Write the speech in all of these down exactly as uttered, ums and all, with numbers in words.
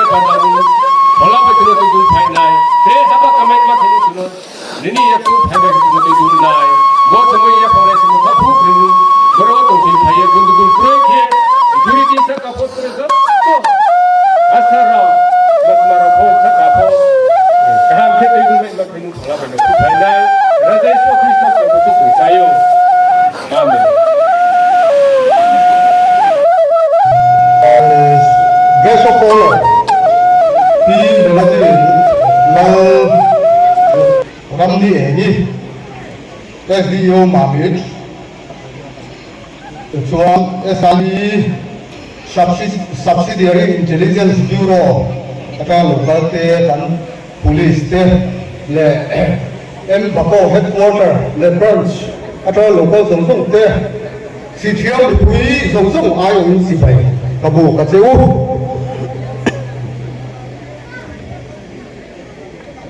Phola bai tino tei dul phainai, tre haba kamai ma khe ni suno, nini yaktu phai bai tino tei dul nai, bo samoi yaphang rai simo kha phu khe ni, boro tong tei phai ye gundu gun kroi khe, security saka pho tre joto, asa rao, matma rao pho saka pho, kaham khe tei dul mai ma khe ni. Phola bai no khuphai nai, Raja Isu Khristo ni busu chung sai ou. Amen. Guest of honor, Pi Melody Lal Ramdi Eni, S D O Mamit, chuang S I B, Subsidi-, Subsidiary Intelligence Bureau, ata local te kan police te le M Bako headquarter le branch, ata local jong jong te, C T M pui jong jong ai ong si bai, kabu kache u.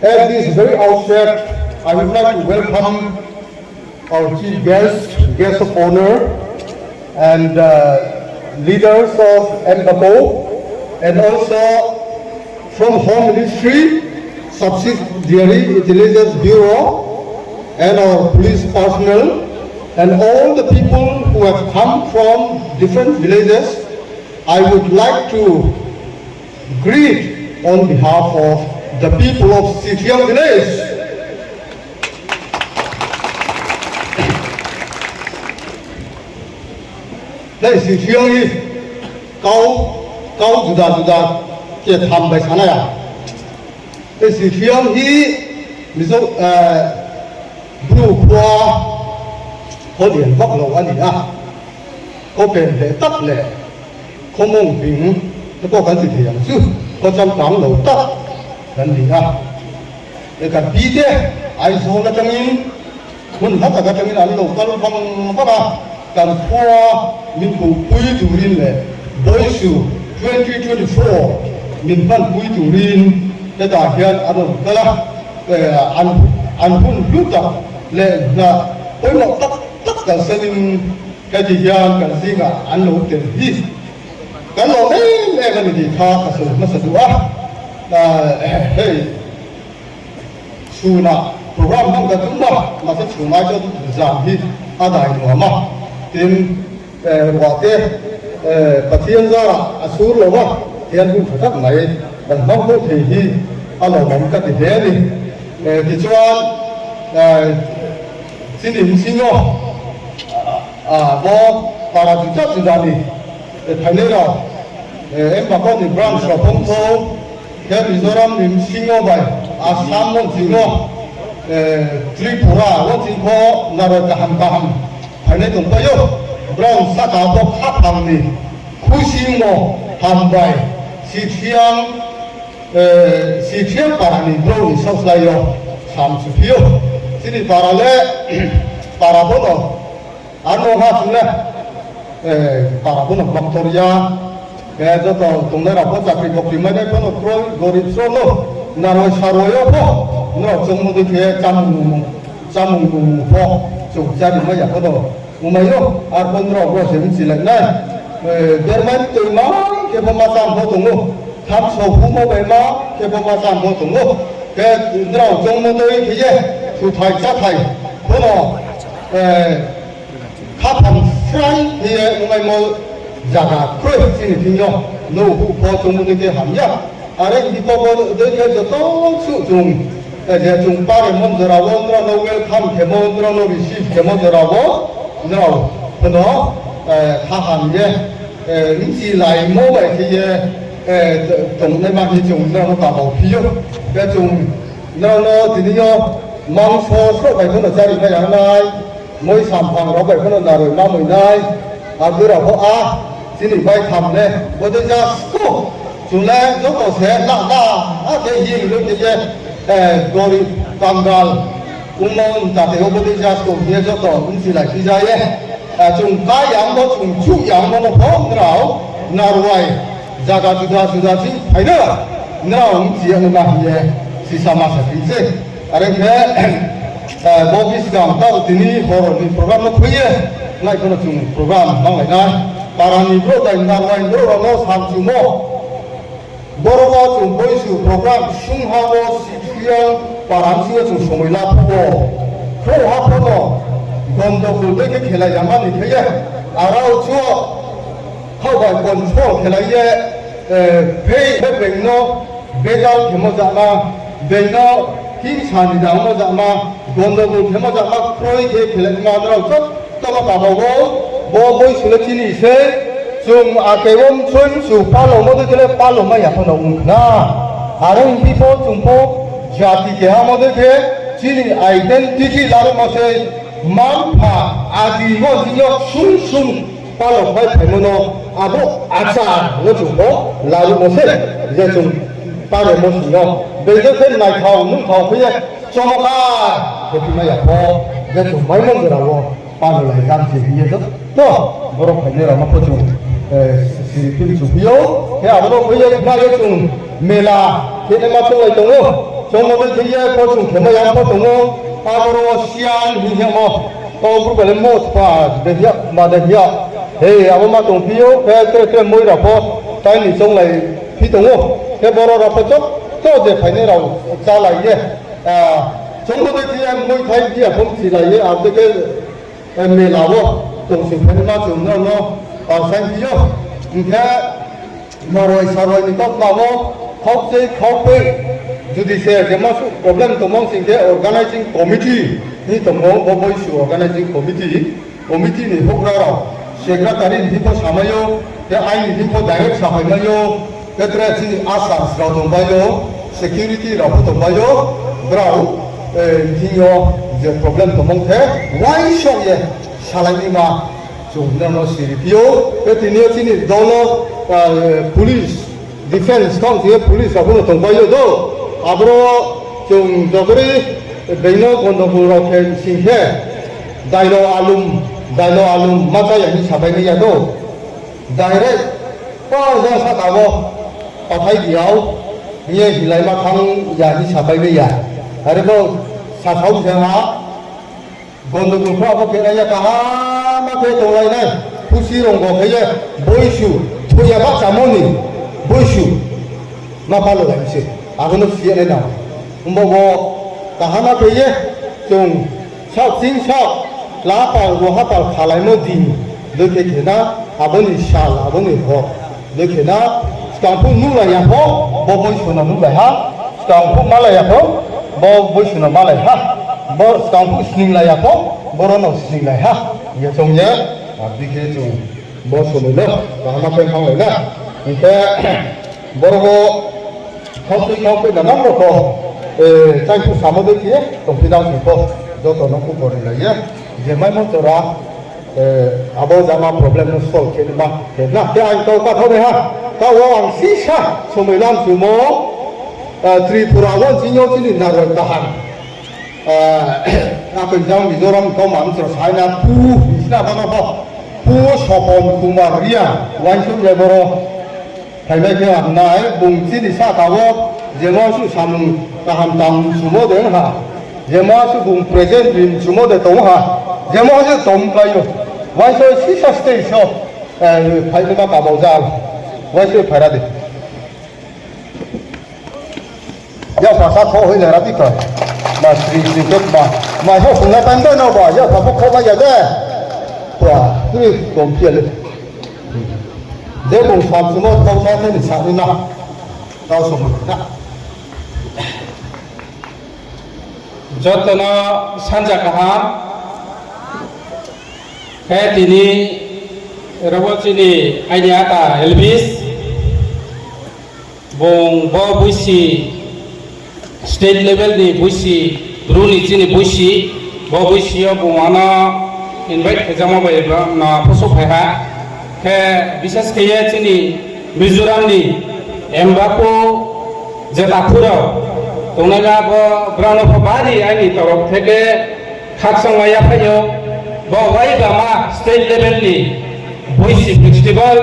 At this very outset, I would like to welcome our chief guest, guest of honor, and uh, leaders of M Bako, and also from Home Ministry, Subsidiary Intelligence Bureau, and our police personnel, and all the people who have come from different villages. I would like to greet on behalf of the people of Sithiang village. Tei Sithiang hi kau, kau juda juda khe tham bai sanai ya. Tei Sithiang hi Mizo, eh, Bru khua, kho lian bak lo ani a. Kho pen le tak le, kho mong ping, te kho kan ti thei yang chu, kho cham tang lo tak kan ni a. E kan pi te, Aizawl na tang in, mun ha ta ka tang in an lo kal bang bak a, kan khua min phu pui tu rin le, Boisu twenty twenty-four min pan pui tu rin, te ta hian an lo kal a, eh, an, an hun hlu tak le na, poimo tak tak kan sel in, Ka ti hian kan zinga an lo tel hi. Kan lo em em a ni ti kha ka sawi hmasa duh a. Ah, hei. Suna program hmang ka tum a, mahse chu mai chu zan hi a dai nuam a. Tin, eh, ruate, eh, Pathian zara a sur lo a, hian hun ṭha tak mai kan hmang pawh thei hi a lawmawm ka ti hle a ni. Eh, tichuan, eh, Chini msing o, ah, bo para juda juda ni, eh, phainai rao, eh, M Bako ni branch rao phong tho, khe Mizoram ni msing o bai, Assam won ching o, eh, Tripura won ching pho, naro kaham kaham phainai tongpai ou, brao saka pho khaphang ni, khusing o hambai, Sithiang, Eh, Sithiang para ni brouh ni saohslái yo sam chuphi ou. Chini para le, para bo no, ano ha chung le, eh, para bo no doctor ya, eh, joto tongnai rao pho chakri bokri mainai pho no kroi, gorib sro no, naroi saroi yo pho, nrao chongmo dei khe chámung nungmung, chámung nungmung pho, chung chári mai ya pho no, Umai yo, ar pho nrao bo se bchi lai nai. Eh, bermai toi ma khe pho ma cham pho tong ou. Tham so phumo bai ma khe pho ma cham pho tong ou. Khe nrao chongmo dei khe ye, thuthai cháthai pho no, eh, khaphang srai khe ye ongmaimo zaga kroi chini thing yo. Nouh huh pho chongmo dei khe ham ya. Are hing di khe bo dei khe joto suh chung, eh, je chung paremo jora wo, nrao no welcome khemo, nrao no receive khemo jora wo, nrao pho no, eh, kaham ye, eh, bchi laimo bai khe ye, eh, tongnaima hing chung nrao no kabau phi ou. Khe chung nrao no tini yo mangso sroh bai pho no chári mai ya nai. Moi samphang rao bai pho no naroi ma moi nai, abo rao pho a, chini bai tham le, bodei just kho, chung le joto se la la, a khe hing le khe ye, eh, gorib kangal, ongmo mta te o bodei just kho hing ye joto bchi lai phi ja ye, eh, chung ka yang bo, chung chuh yang bo no pho nrao, narwai, zaga juda juda ching phai no, nrao bchi ya no ma hing ye, sisa ma sa phi se. Are khe, eh, bo buskang taoh tini hor ni program no khui ye, nai pho no chung program manglai nai. Para ni brouh bai narwai brouh rao no samchumo. Boro wo chung Boisu program sungha wo Sipsiyang para bsing yo chung somoi la phuh wo, khrouhha pho no gondogol dei khe khelai yama ni khe ye, arao chu khaoh bai control khelai ye, phei khe being no bejal khemo jama, being no hingsa ni jangmo jama, gondogol khemo jama kroi khe khelaima nrao joto no kaba wo, bo Boisu le chini sei, chung ake wo mchoi mchu palomo dei khe le palomai ya pho no ong khna. Are ong phi pho chung pho jati kehamo dei khe chini identity laruhmo sei, mma-mpha adi wo chini yo sung sung palo phai phaimo no abo achar no chung pho laruhmo sei, je chung palomo sing yo. Being dei khe naithao nuhthao khe ye chomoka khe phi mai ya pho, je chung maimo jora wo palo lai lam se hing ye joto boro phainai rao no pho chung siri phim chung phi ou. Khe abo no khe ye khna ye chung mela khe naima chounglai tong ou. Choungmo dei khe ye pho chung khemai ya pho tong ou. Aboro Siyan hing ye mo, Kaubru bai le mo tpa de hing ya, ma de hing ya. He, abo ma tong phi ou, khe tre tre moi rao pho tai ni chounglai phi tong ou. Khe boro rao pho joto je phainai rao chálai ye, choungmo dei khe ye moi thai phi ya pho mchilai ye, abo dei khe mela wo tongsi phainaima chung nrao no, a, saing phi ou. Hing khe naroi saroi ni kautma wo, khaukchei khaukpei, judi se jema suh problem tongmo sing khe organising committee hing tongmo, bo Boisu organising committee, committee ni houhgra rao, secretary ni thing pho samai ou, khe aini thing pho direct saphaimai ou, khe tre chini asas rao tongpai ou, security rao pho tongpai ou, brao thing yo je problem tongmo khe uaingsouh ye salainaima chung nrao no siri phi ou. Khe tini yo chini dol wo police, defence tong thing ye police rao pho no tongpai ou do. Aboro chung jobori being no gondogol rao khe sing khe, daino alum, daino alum ma chá ya hing sapai mai ya do. Direct, pa jang sahka wo, pathai di yao, hing ye hinglai ma thanng ya hing sapai mai ya. Are bo sasao se ha, gondogol pho abo khe nai ya, kaham ma khe tonglai nai, khusi ronggo khe ye, Boisu, thoi ya bahchamo ni, Boisu, ma palo lai se, abo no si ye nai nang. Himba bo kaham ma khe ye, chung saoh ching saoh, lapal bo hapal khalaimo din, dei khe khe na, abo ni sal, abo ni hor, dei khe na, skang phuh nuhlai ya pho, bo Boisu no nuhlai ha, skang phuh malai ya pho, bo Boisu no malai ha, bo skang phuh sninglai ya pho, boro no sninglai ha, hing ye chung ye, abo dei khe chung bo somoi no kaham ma khe thannglai na. Hing khe boro wo khaukchei khaukpei na nang rao pho, chaiphuh samo dei khe ye tongphi nang sing pho, joto no khupor rilai ye, je maimo jora, abo jama problem no solve khe naima khe na. Khe ang kau kathaoh nai ha, taoh wo ang sisa somoi lam chumo, Tripura wo chini yo chini naroi kaham, akoi jang Mizoram ni kauma mchra sai na pu, bsna bano pho, pu Sopon Kumar Reang, uaingsouh ye boro phaimai khe ang nai, bung chini sahka wo, jemo suh samung kaham tang mchumo de ha, jemo suh bung present ri mchumo de tong ha, jemo se tongpai ou, uaingsouh sisa stage wo, phainaima kaba ja, uaingsouh phaira di. Yapha sa kho hoi le ra di kha. Ma sri sri khe ma. Ma ho phung na tan de no ba, yapha pho kho ma ya de. Ba, tui kom pia le. Je bung sam sumo kau sa khe ni sa ni na. Tau sumo na. Joto no sanja kaham. Khe tini robo chini aini ata Elvis. Bung bo boisi state level ni boisi, Bru ni chini boisi, bo boisi yo bung ano invite khe jamo bai no phoso phai ha. Khe bises khe ye chini Mizoram ni Mbako jeta phuro tongnai na bo brao no pho bari aini torop theke khakchangma yaphai yo, bo waibama state level ni boisi festival,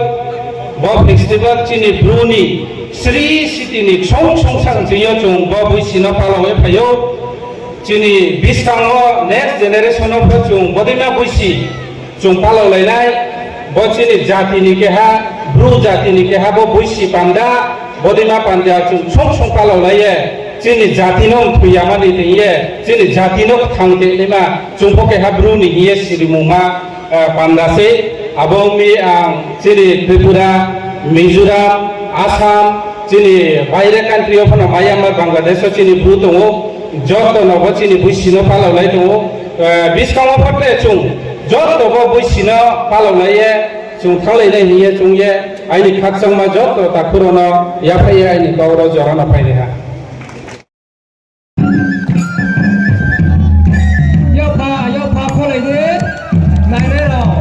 bo festival chini Bru ni sri city ni ksong ksong sa chini yo chung bo boisi no palao ye phai ou. Chini buskang wo next generation no pho chung bodeima boisi chung palao lai nai, bo chini jati ni keha, Bru jati ni keha bo boisi panda, Bodei ma panda chung song song palaolai ye, chini jati no mthoi yama ni hing ye, chini jati no kthang khe naima, chung pho keha Bru ni hing ye sirimungma, eh, panda sei, abo ong mi ang chini Tripura, Mizoram, Assam, chini baire country yo phano Myanmar, Bangladesh wo chini Bru tong ou, joto no bo chini boisi no palaolai tong ou, eh, buskang wo pho tre chung joto bo boisi no palaolai ye, chung thannglai nai hing ye chung ye, aini khakchangma joto takhu rao no yaphaih ye aini kau rao jora no phainai ha. Yapha, yapha, pholai di, nainai rao.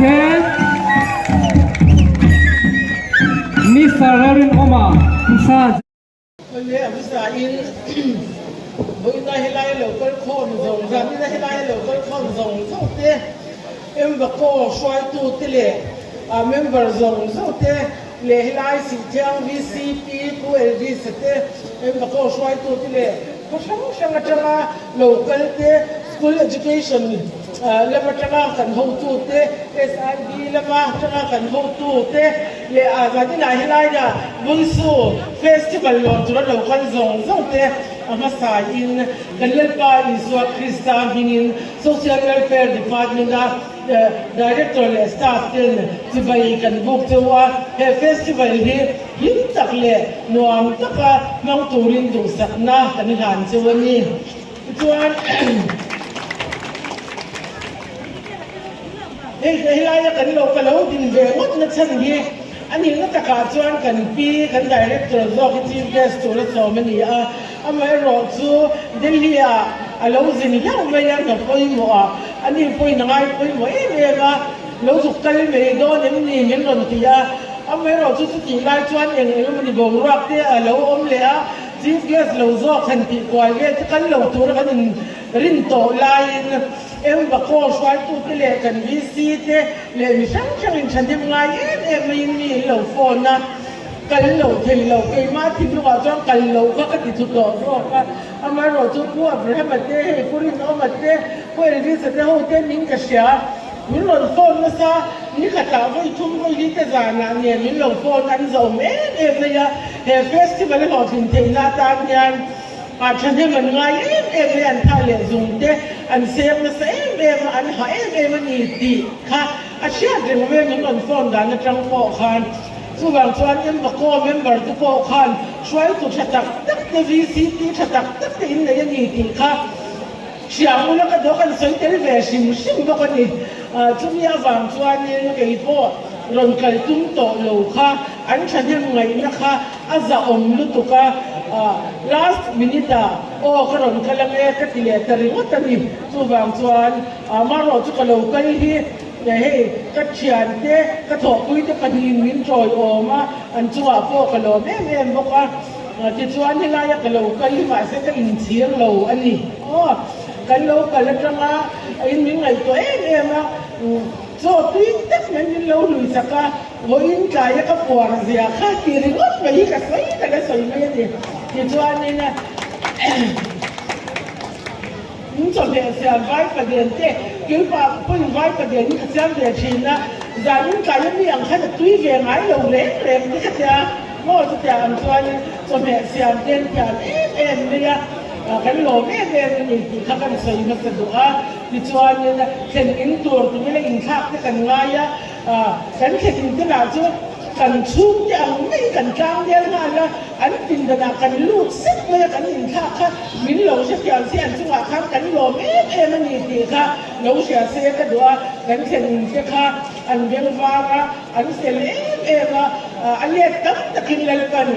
Khe Mister Reverend Oma, bsa. Kole a bsa in, boina hilai local khom jong, jani na hilai local khom jong jong te, em ba ko suai tu te le, a member jong jong te, le hilai si thiang V C P, pu L D sa te, em ba ko suai tu te le, ko sang sang a chang a, local te, school education, ah, lam a chang a kan hou tu te, S I B lam a chang a kan hou tu te, le a za ni na hilai na, Bunsu festival lo tu lo local jong jong te, a ma sa in, kan Lalpa Isua Krista hming in, Social Welfare Department a, eh, Director le staff ten, chibai kan buk cheu a, he festival hi, him tak le, nuam tak a, mang tu rin tu sak na, kan hlan cheu a ni. Chuan, hei, hei lai a kan lo, ka lo din ve ngot na chhan hi, a ni na tak a chuan kan pi, kan director zawk hi chief guest tur a sawm a ni a, amaherawhchu Delhi a, a lo zin hlauh mai a, na pawimawh a, a ni pawhin a ngai pawimawh em em a, lo zuk kal mai dawn em ni min rawn ti a, amaherawhchu chuti lai chuan eng eng emaw ni boruak te a lo awm leh a, chief guest lo zawk han tih kual ve te kan lo tur a kan in rin tawh laiin, em, Bakaw hruaitu te leh kan V C te leh mi hrang hrang in thahnem ngai em em mai in mi in lo phone a, kal lo thei lo, keima thinlung ah chuan kal lo kha ka ti thu tawh zawk a. Amaherawhchu Pu Abraham a te, hei Pu Rinawma te, Pu Elvis a te ho te min ka hria. Min rawn phone nasa, ni khat ah vawi thum vawi li te zan ah nen min lo phone an zauh em em mai a, he festival hlawhtlin theihna atan hian, a, thahnem an ngai em em mai, an thah leh zung te, an sem nasa em em a, an ha em em a ni tih kha a hriat reng mai a, min rawn phone dan atang pawh khan. Chuvang chuan em, Bakaw member te pawh khan hruaitu ṭha tak tak te, V C T ṭha tak tak te in nei a ni tih kha hria ula ka dawn, kan sawi tel ve hrim hrim bawk a ni. A, chumi avang chuanin kei pawh rawn kal tum tawh lo kha, an thahnem ngaihna kha a zahawm lutuk a, a, last minute a, aw, ka rawn kal ang e ka ti leh ta ringawt a ni. Chuvang chuan, a, amaherawhchu ka lo kal hi, hei, ka ṭhian te, ka thawhpui te pahnihin min ṭawi awm a, an chungah pawh ka lawm em em bawk a. A, tichuan helai a ka lo kal hi mahse ka inchhir lo a ni. Aw, kan lo kal atanga in min ngaihtuah em em a, um, chaw tui tak mai min lo hlui sak a, vawiin tlai a ka puar zia kha ti ringawt mai hi ka sawi, ka la sawi mai a ni. Tichuanin a, in chawhmeh siam vai paden te, kilpa pawhin vai paden hi ka siam ve ṭhin a, zanin tlai a mi ang khan a tui ve ngai lo reng reng te ka tia, maw chutia ang chuanin chawhmeh siam ten thiam em em mai a, a, kan lawm em em a ni tih kha kan sawi hmasa duh a. Tichuanin a, thlen in tur ti mai la inthlak te kan ngai a, a, kan thlen in te lah chu kan chhung te ang mai kan tlang del nghal a, an pindan ah kan lut sek mai a, kan inthlak kha min lo hre thiam si, an chungah khan kan lawm em em a ni tih kha lo hria se ka duh a. Kan thlen in te kha an bengvang a, an fel em em a, a, a let tam takin Lalpan,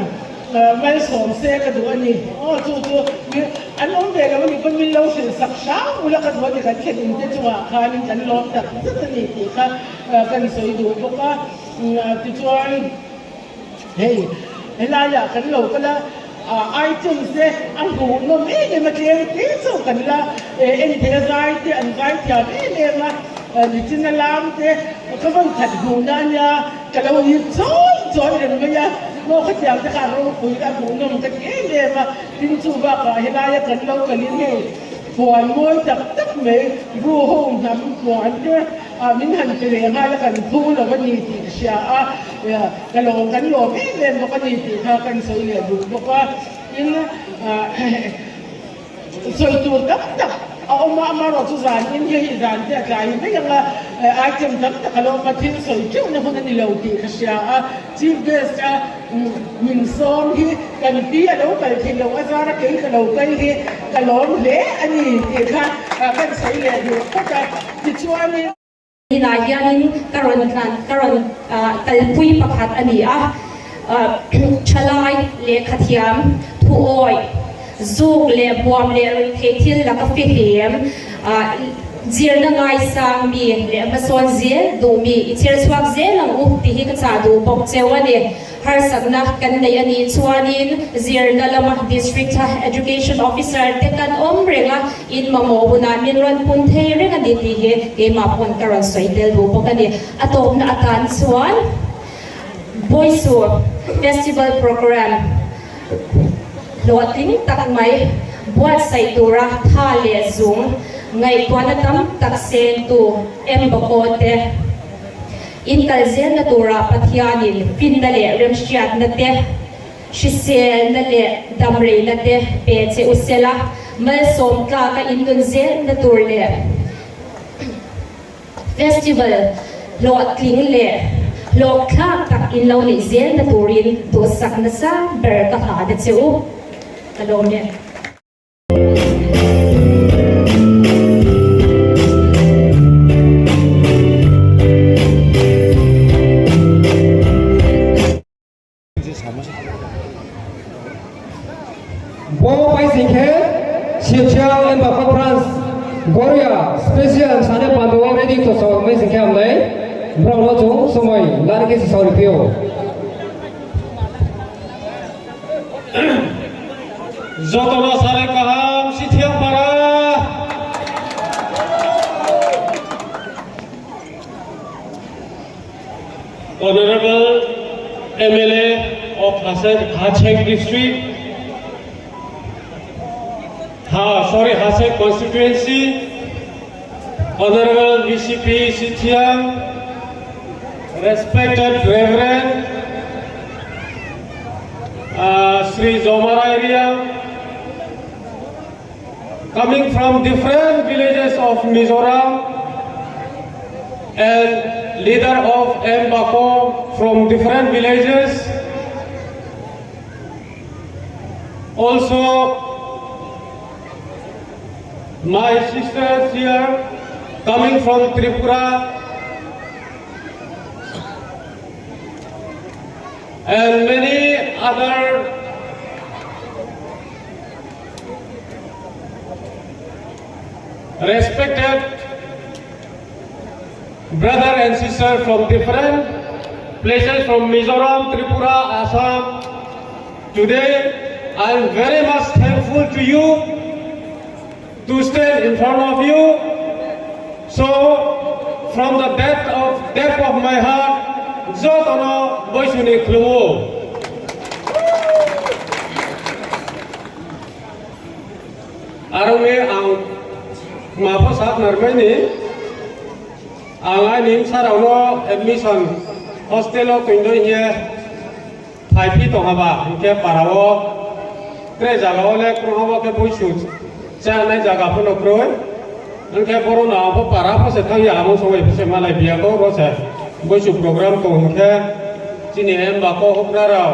a, malsawm se ka duh a ni. Aw, chu chu, mi, an awm ve lo a ni kha, min lo hrilhsak hrang ula ka duh a ni, kan thlen in te chungah khan kan lawm tak zet a ni tih kha, a, kan sawi duh bawk a. A, tichuan, hei, helai ah kan lo kal a, a, item te a hmuhnawm em em a, tlem te chauh kan la, e, en thei a, zai te an zai thiam em em a, a, nichin a lam te, ka vawi khat hmuhna a nia, ka lo it chawi chawi reng mai a, maw khatiang te kha ropui a hmuhnawm ka ti em em a, tin chu bakah helai a kan lo kal in hei, puan mawi tak tak mai, ru ho hnam puan te, a, min han pe leh nghal a kan phu lo a ni tih ka hria a, a, ka lawm, kan lawm em em bawk a ni tih kha kan sawi leh duh bawk a. In, a, sawi tur tam tak a awm a, amaherawhchu zanin hei zan te a tlai mai ang a, a, item tam tak a lo awm a, thil sawi teuhna hun a ni lo tih ka hria a. Chief guest a, um, min sawm hi kan pi a lo kal theih loh a zar a, kei ka lo kal hi ka lawm hle a ni tih kha, a, kan sawi leh duh phawt a. Tichuanin, tunah hianin ka rawn tlan, ka rawn, a, kalpui pakhat a ni a, a, ṭhalai lehkhathiam, thuawih, zuk leh buam leh rui thei thil laka fihlim, a, Jirna ngaisang mi le mason je duh mi, ichir chuak je lang u ti hi kachadu bok cheu ani. Harsakna kan nei ani chuan in, jirna lama District Education Officer te kan awm reng a, in mamawh hun a min rawn pun thei reng ani ti hi keima pawn ka rawn sawi tel duh bawk ani. A tawpna atan chuan, Boisu Festival Programme hlawhtling tak mai buatsaih tura tha leh zung ngaihtuahna tam tak sengtu M Bako te in kal zelna tura Pathian in finna leh remhriatna te, hriselna leh damreina te pe che u sela, malsawm tlak a in nun zelna tur leh festival hlawhtling leh hlawhthlak tak in lo neih zelna turin duhsakna sang ber ka hahna che u. Ka lawm e. Bo bai sing khe, Sipsiang M Bako Branch, Goria, special sani pando wo ready to sa mai sing khe hamnai, brao no chung somoi lani khe se saori phi ou. Joto no sare kaham, Sithiang para. Honorable M L A of Haseng, Haseng District, ha, sorry, Haseng Constituency, Honorable V C P Sithiang, respected Reverend, uh, Sri Jomara area, coming from different villages of Mizoram and leader of M Bako from different villages. Also, my sisters here coming from Tripura and many other respected brother and sister from different places from Mizoram, Tripura, Assam. Today, I am very much thankful to you to stand in front of you. So, from the depth of, depth of my heart, joto no boisu ni khlumo. Aro ni ang ma pho saknarmai ni, ang aini bsa rao no admission hostel wo toing dei hing ye phaiphi tong haba, hing khe para wo tre zaga wo le krung ha wo khe boisu chánai zaga pho no kroi. Hing khe boro no ang pho para pho se thanng ya, amo song bai pho se malai biya kho, ro se boisu program tong hing khe, chini M Bako houhgra rao,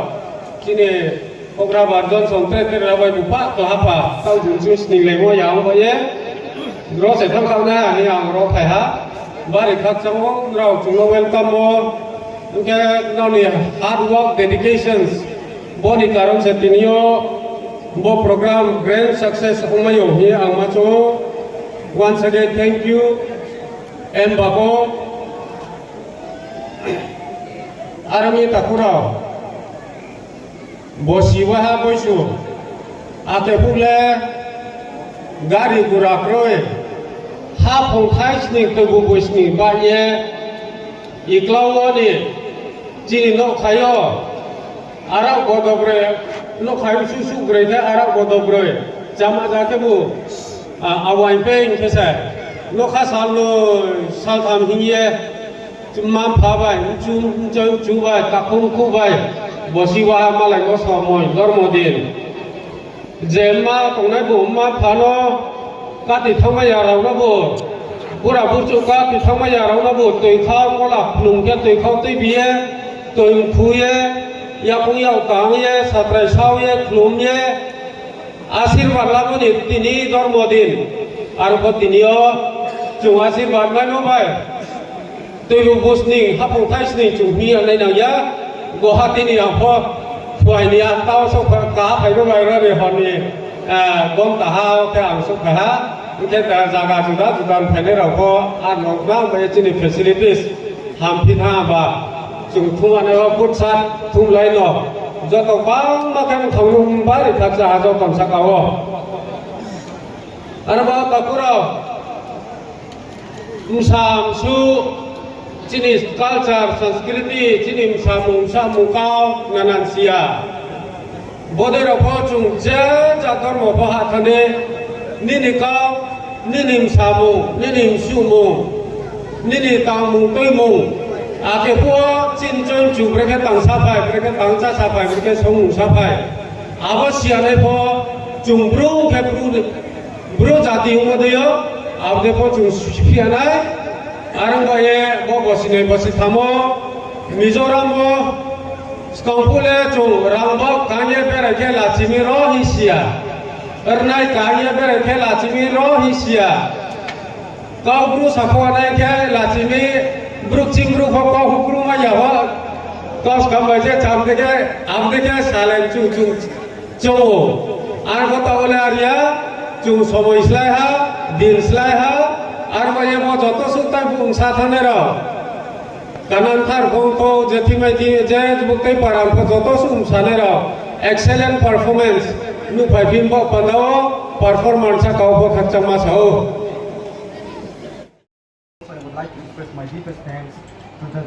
chini houhgra Bar Johnson tre tre rao bai bu pah klaha pha, tau jun chu sning laimo ya ong bai ye. Ro se thanng kha na hing ang ro phai ha. Bari khakchang wo nrao chung no welcome wo. Hing khe nrao ni hard work, dedications, bo ni karon se tini yo bo program grand success ongmai ou hing ye ang ma chung ou. Once again, thank you, M Bako. Aro ni takhu rao, bosi waha boisu, akhe phuh le gari gura kroi, haphung thai sning, toibu boi sning bah ye, iklau wo ni chini nouhkhai yo, arao bodo broi, nouhkhai usuh suh broi khe arao bodo broi, chama ja khebu, a, awaing pei hing khe se, nougkha salnoi saltham hing ye, mma-mpha bai, mchu, mchu, mchu bai, takhu mkhu bai, bosi waha malaimo somoi, dormo din. Je mma tongnai bu mma-mpha no kati thanngmai ya rao nobu, bura burchouh kati thanngmai ya rao nobu, toikhau kola khlum khe toikhau tuibi ye, toi mkhu ye, yakoung yak tang ye, satrai sao ye, khlum ye, asirbad lamo ni tini dormo din. Aro pho tini yo chung asirbad maimo bai, toibu bu sning, haphung thai sning chung hing ya nai nang ya. Guwahati ni ang pho, phuai ni ang tao souhphai, kaha phai bo bai ro ni hor ni, eh, gom taha wo khe ang souhphai ha. Khe zaga juda juda ni phainai rao pho, a nokna bai ye chini facilities hamphi thanng ba, chung thumane wo kutsat thumlai no, joto bangma khe mthang nung bari khakchang ha joto ni saka wo. Aro ba takhu rao, bsa msu, chini culture, sanskriti, chini bsamung, bsamung kau, nanan si ya. Bodei rao pho chung je ja dormo pho hah thani, nini kau, nini bsamung, nini msumung, nini tangmung tuimung, akhe pho chini choimchu brekhe tang saphai, brekhe tang chá saphai, brekhe songmung saphai. Abo si ya nai pho chung bru khe bru, bru jati ongmo dei yo, abo dei pho chung si ya nai. Are ong ba ye bo bosi noi bosi tham wo, Mizoram wo, skang phuh le chung rang bo kang ye berai khe lachi mi ro hing si ya. Rnai kang ye berai khe lachi mi ro hing si ya. Kau bru sapho nai khe lachi mi, bru kching bru pho kau hukru mai ya pho. Kau skam bai je cham de khe, abo dei khe salai chung chung chung ou. Ar bo taoh wo le ar ya, chung somoi slái ha, din slái ha, ar bo ye bo joto suh tai bung sa thanngnai rao. Kanan thar phung to je thimai thi je buktei para pho joto suh bsanai rao. Excellent performance. Nuhphai phi bo panda wo performance sa kau pho khakchangma sa ou. I would like to express my deepest thanks to the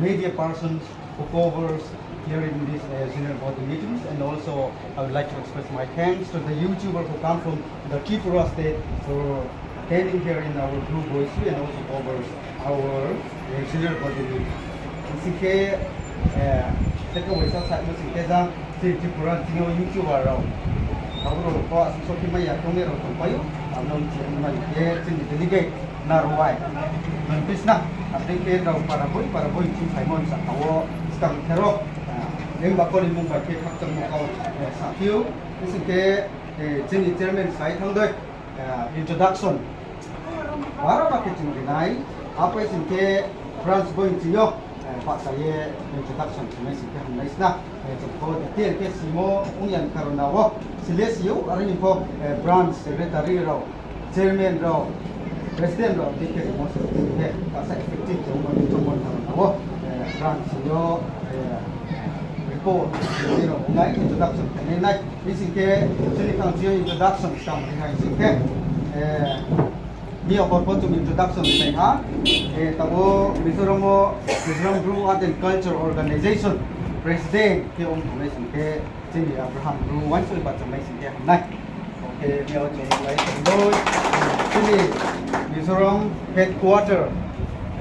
media persons who covers here in this uh, general body meetings, and also I would like to express my thanks to the YouTuber who come from the Tripura state for attending here in our Bru Boisu and also covers our uh, general body meeting. Sing khe, eh, seka waisa saimo sing khe jang, chini Tripura ni thing yo YouTuber rao, abo rao pho asung sokhe mai ya tongmai rao tongpai ou, abo no chini mani khe chini delegate Narwai, Manpisna, abo dei khe rao para boi para boi ching phaimo ni saka wo skang khe ro, ah, nung ba kori mung bai khe khakchangmo kau, eh, saphi ou, sing khe, eh, chini chairman sai thanng dei, eh, introduction. Bara ba khe chung rinai, apai sing khe branch boi ching yo, eh, bahcha ye introduction khe nai sing khe hamnai sna, eh, chung pho detail khe simo ong ya ni karona wo, sile si ou, are ni pho, eh, branch secretary rao, chairman rao, president rao, dei khe rimo se, dei khe, bahcha effective khe ongmo ni chung pho ni karona wo, eh, branch sing yo, eh, report, dei rao ongmai, introduction khe nai nai. Bsing khe, chini khang chini introduction skang ri hai sing khe, eh, ni hor pho chung introduction ri nai ha, eh, tabo Mizoram wo Mizoram Bru Art and Culture Organization President khe ong tongnai sing khe, chini Abraham Bru uaingsouh bahchangnai sing khe hamnai. Khe ni o chung lai tong doi, chini Mizoram headquarter,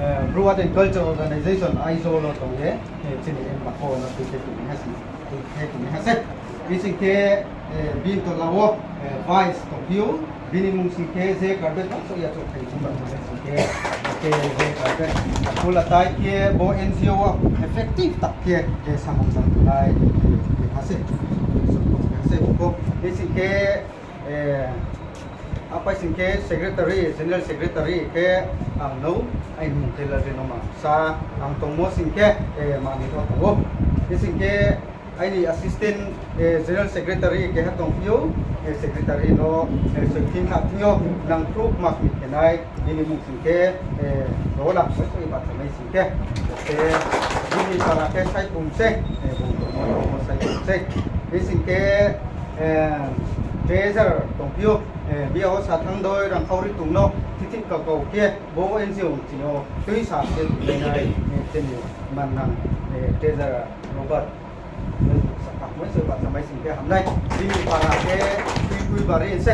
eh, Bru Art and Culture Organization Aizawl wo tong ye, eh, chini M Bakho no tui khe tongmai ha sing, tui khe tongmai ha se. Bsing khe, eh, bini tola wo, eh, vice tongphi ou, bini mung sing khe je carpet bangso ya chouh thai ching ba tong sing khe, khe je carpet, akula tai khe bo N G O wo effective tak khe, eh, samung tang tongnai, eh, ha se, ha se bo, bsing khe, eh, apai sing khe secretary, general secretary khe ang no, aini mung khe Lalrinoma sa, ang tongmo sing khe, eh, mani rao tong ou. Bsing khe aini assistant, eh, general secretary keha tongphi ou, eh, secretary no, eh, soithing kha thing yo nangkhruh kma kmi khe nai, bini mung sing khe, eh, Rola, soiso bahchangnai sing khe. Khe bini para khe Saiphum se, eh, bung tongmo tongmo Saiphum se. Bsing khe, eh, treasurer tongphi ou, eh, bia wo sa thanng doi rangkhauri tong no, tithih kakau khe, bo N G O ching yo tuisa khe tongmai nai, eh, chini mannang, eh, treasurer Robert. Sakhamai se bahchamai sing khe hamnai. Bini para khe Tuipuibari se.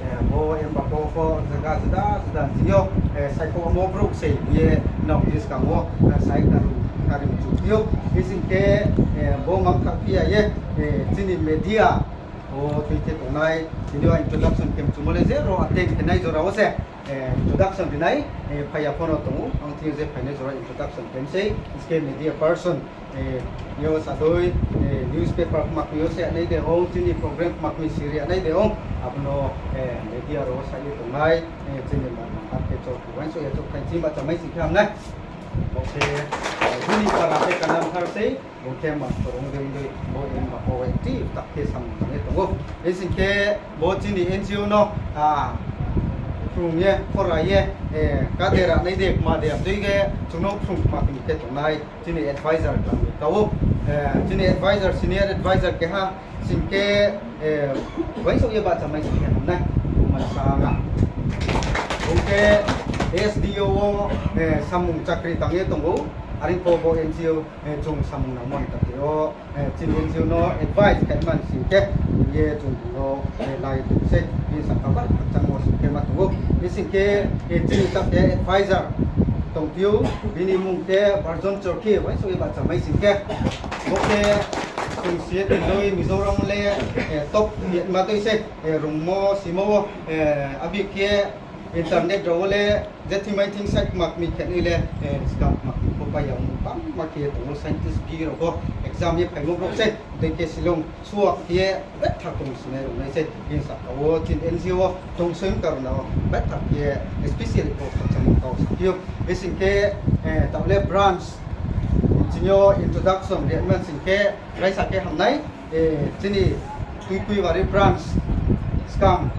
Eh, bo M Bakho pho zaga juda juda ching yo, eh, saikhomo brouh se ye nrao buskang wo, eh, sai kari, kari mchu phi ou. Bsing khe, eh, bo mangtha phi ya ye, eh, chini media, o tui khe tongnai, tini yo introduction khe mchumo le je ro attend khe nai jora wo se, eh, introduction ri nai, eh, phai ya pho no tong ou, ang thing yo je phainai jora introduction khe sei, bsing khe media person, eh, yo sa doi, eh, newspaper kma kmi yo se nai de ong, chini program kma kmi siri nai de ong, abo no, eh, media rao wo sa ye tongnai, eh, chini mannang ar khe chouh uaingsouh ya chouh thai ching bahchamai sing khe hamnai. Bo khe, eh, bini para khe Kanamthar sei, bo khe master ong dei ong dei, bo M Bakho active tak khe samung tang ye tong ou. Bsing khe bo chini N G O no, ah, Phrung ye, khora ye, eh, kade ra nai de, kma de, tui khe, chung no phrung kma khe tongnai, chini advisor tang kau. Eh, chini advisor, senior advisor keha, sing khe, eh, uaingsouh ye bahcha mai sing khe hamnai, man sa nga. Bung khe S D O wo, eh, samung chakri tang ye tong ou, are pho bo N G O, eh, chung samung nangmo ni ta tei o, eh, chini N G O no advice khe man sing khe, ye chung no, eh, lai tong sei, ye saka bar khakchangmo sing khe ma tong ou. Ye sing khe, eh, chini ta khe advisor tong phi ou, bini mung khe Barjon Chorkhi, uaingsouh ye bahcha mai sing khe. Bo khe chung si ye tong doi Mizoram le, eh, top ye ma tui sei, eh, rungmo, simo, eh, abi khe internet rao le, je thing mai thing sai kma kmi khe nai le, eh, skang kma kmi pho pai ya, bangma khe tong ou scientist B rao pho exam ye phaimo brouh sei, dei khe Shillong suak ye betha tong sinai rao nai sei, bini saka wo chini N G O tong soi karna wo betha khe, especially pho khakchangmo kau sa phi ou. Ye sing khe, eh, taoh le branch, chini yo introduction ri man sing khe, raisa khe hamnai, eh, chini Tuipuibari branch skang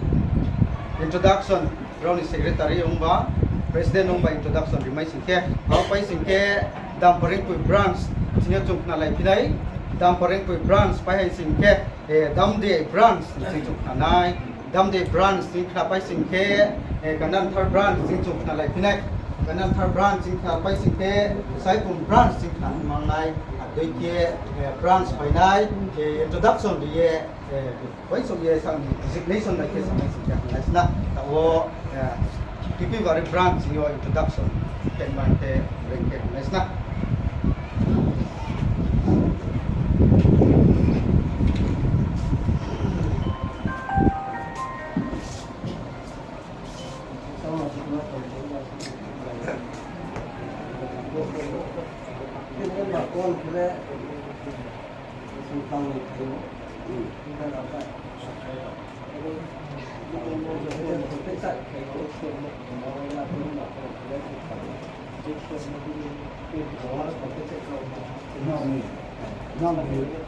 introduction, rao ni secretary ongba, president ongba introduction ri mai sing khe, abo pai sing khe Damparengpui branch, chini yo chung khnalai phi nai, Damparengpui branch pai hai sing khe, eh, Damdei branch, chini chung khna nai, Damdei branch, chini khna pai sing khe, eh, Kananthar branch, chini chung khnalai phi nai, Kananthar branch, chini khna pai sing khe, Saipum branch, chini khna mang nai, dei khe, eh, branch pai nai, eh, introduction ri ye, eh, uaingsouh ye sang ni designation nai khe samai sing khe hamnai sna. Taoh wo, eh, Tuipuibari branch yo introduction khe man khe reng khe hamnai sna.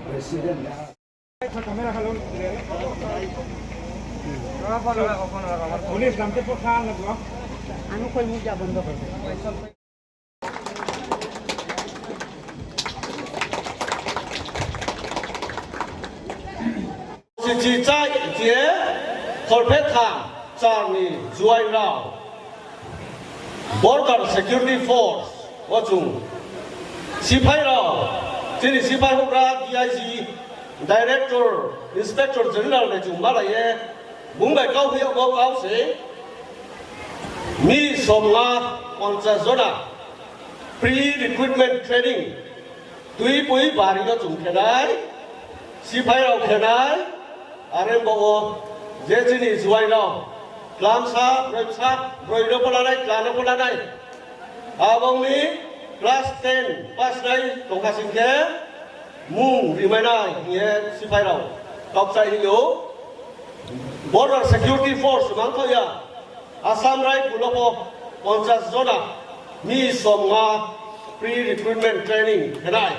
President. Sichi chai chie, kholpheh tham char ni juai rao. Border Security Force wo chung siphai rao, chini siphai houhgra D I G, Director, Inspector General bai chung malai ye, bung bai kau phi yagmo kau se, mi somnga ponchas jona pre-recruitment training, Tuipuibari no chung khe nai, siphai rao khe nai, are bo wo je chini juai rao, tlamsa, broimsa, broi no pho la nai, tla no pho la nai. Abo ni class ten pass nai tong kha sing khe, mung rimai nai hing ye siphai rao kaukchai hing ou. Border Security Force mangthaoh ya, Assam Rifle no pho ponchas jona mi somnga pre-recruitment training khe nai.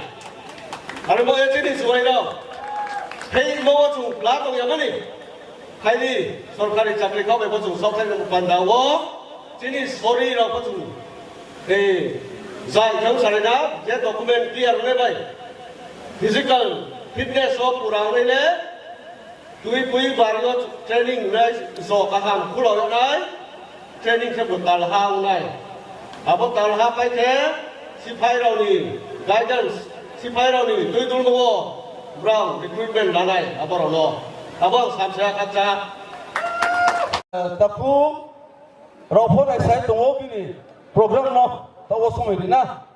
Are bo ye chini juai rao, hei mo wo chung kla tong ya mani. Hai ni sorkari chakri kau bai pho chung saohthai nang panda wo, chini sori rao pho chung, eh, zai thang sarai na, je document clear nai bai, physical fitness wo pura nai le, Tuipuibari wo training nai, jo kaham khulao yag nai, training khe bo talha ong nai. Abo talha pai khe, siphai rao ni guidance, siphai rao ni tuidulmo wo, brao recruitment la nai, abo rao no. Abo ang samsa khakcha. Takhu rao pho naisai tong ou bini program no, taoh wo somoi ri na.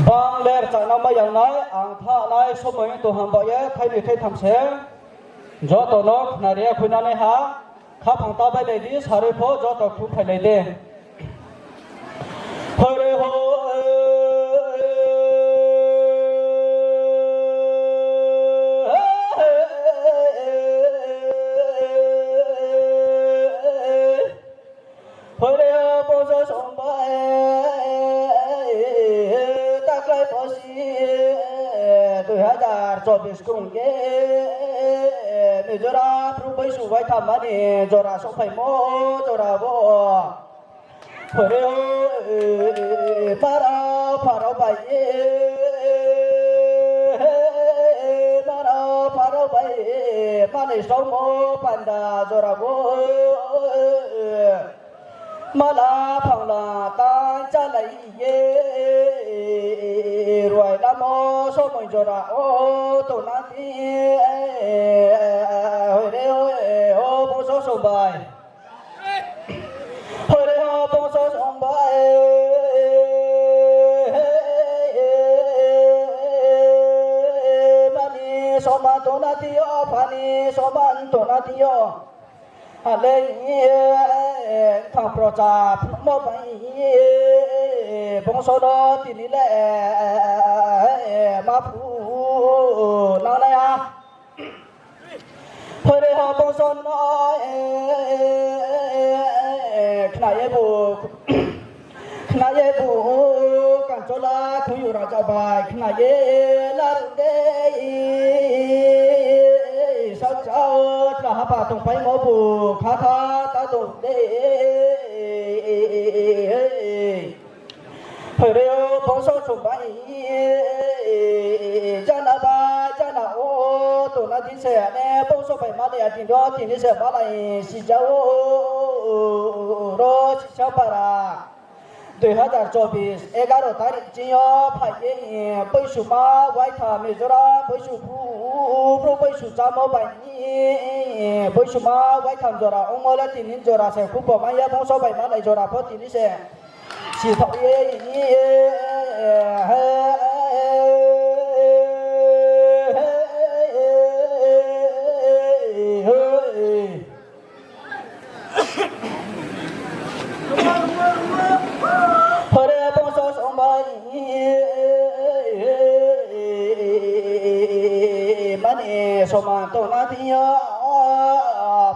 Bang ler chana mai yang nai, ang thanai somoi tong ham ba ye, thaini thaitham se. Joto no khnari ye khuinanaiha, khaphang ta bailai di, sarui pho joto khuphailai di. Hore ho, hore ho, bojo somba, taklai posi, dui hazar chobis kung khe, jora, Bru Baisu Baitham mani jora souhphaimo jora wo. Hore o, mara pharao bai, mara pharao bai, mani saomo panda jora wo. Mala phangla tang chálai ye, ruai lamo somoi jora o tongna di, hore o, o bongso songbai. Hore o bongso songbai. Mani soman tongna di o, phani soman tongna di o. Ale, thang procha phnuhmo bai, bongso no tini le, ma phu nangnai ha. Hore ha bongso no, khna ye bu, khna ye bu, Kanchola Khuyu Raja bai khna ye laruh de, sao chao tla hapha tongpaimo bu khatha ta dong de. Hore o bongso songbai, jana ba jana o tongna di se ne bongso bai malai ya, tini ro tini se malai sija o, ro sisa para. Dui hazar chobis egaro tarik ching yo phai ye, Baisuma Waitham Mizoram Baisu Bru, Bru Baisu chámo bai, Baisuma Waitham jora ongmo le tini jora se khupo mai ya, bongso bai malai jora pho tini se. Sithaoh ye, hore bongso songbai, mani soman tongna thing yo,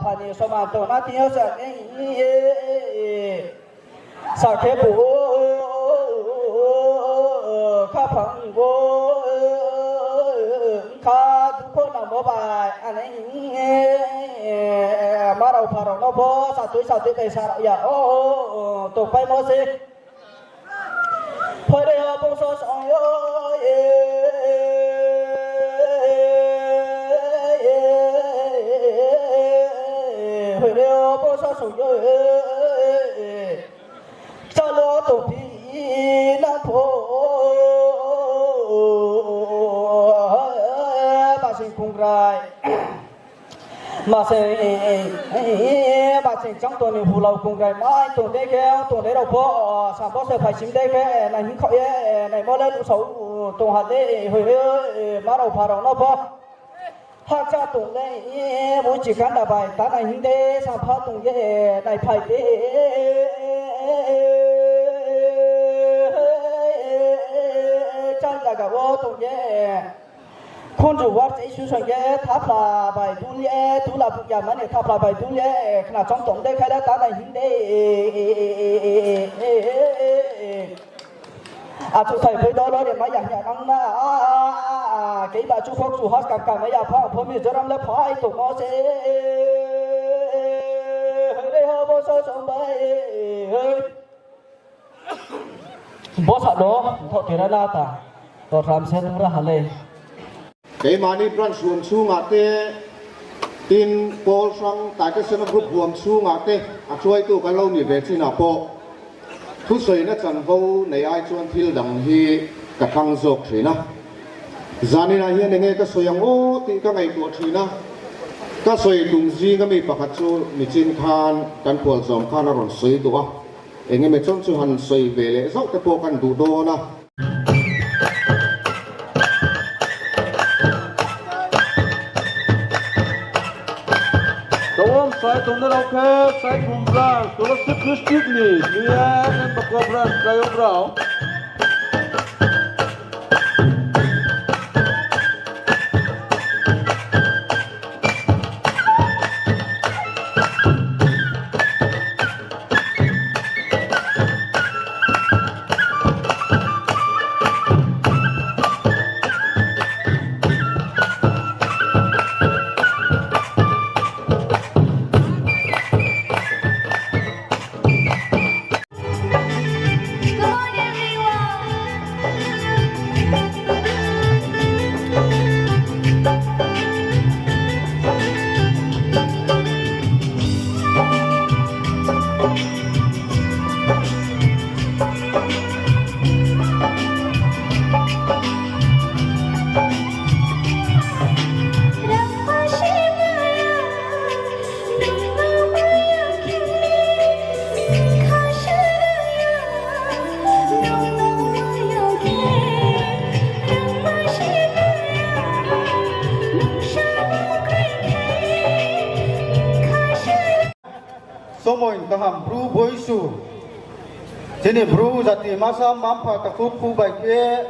phani soman tongna thing yo sa, sakhe bu khaphang bo kha dukho nangmo bai, ani marao pharao no pho satui satui bai sarao ya o, tongpaimo se. Hore o bongso song yo, hore o bongso song yo, chalo tongphi nang pho, basing kongrai. Masing, masing chang tong ni hulao kongrai mai tong dei khe, tong dei rao pho, sambo se phaisim dei khe, nai hing khaoh ye, naimo le nuhsao tong ha le, hoi he, marao pharao no pho. Hakcha tong le, muichi kanda bai, ta nai hing de, sampha tong ye, naiphai de, chang zaga wo tong ye. Khunju warchai suson ye thapla bai dul ye, tula bukya mani thapla bai dul ye, khna chong tong de khe le ta nai hing de. Achouhthai phoi dolo ri mai ya hing ya nang na, keiba chu phok chu has kam kam mai ya pha pho Mizoram le phai tongmo se. Hoi re ho bo so song bai, hoi. Bo sa no, tho tera na ta, to ram se nung ra ha le. Keimani branch huam chunga te, tin Paul Sang Taite Sena group huam chunga te, achuaitu ka lo ni ve china pho. Thusoina chanvo nei ai chuan thil dang hi ka thang zawk ṭhin a. Zanin ah hian eng nge ka sawi ang aw tih ka ngaihtuah ṭhin a. Ka sawi tum zinga mi pakhat chu nichin khan kan pualzawm khan a rawn sawi duh a. Eng nge mi chuan chu han sawi ve leh zauh te pawh kan duh dawn a. Ka awm sai tum na lo khe, sai tum bra, Tulasi District ni, ni a, kan bakua bra, sai awm rau. Kaham Bru Boisu. Chini Bru jati masa mma-mpha takhu khu bai khe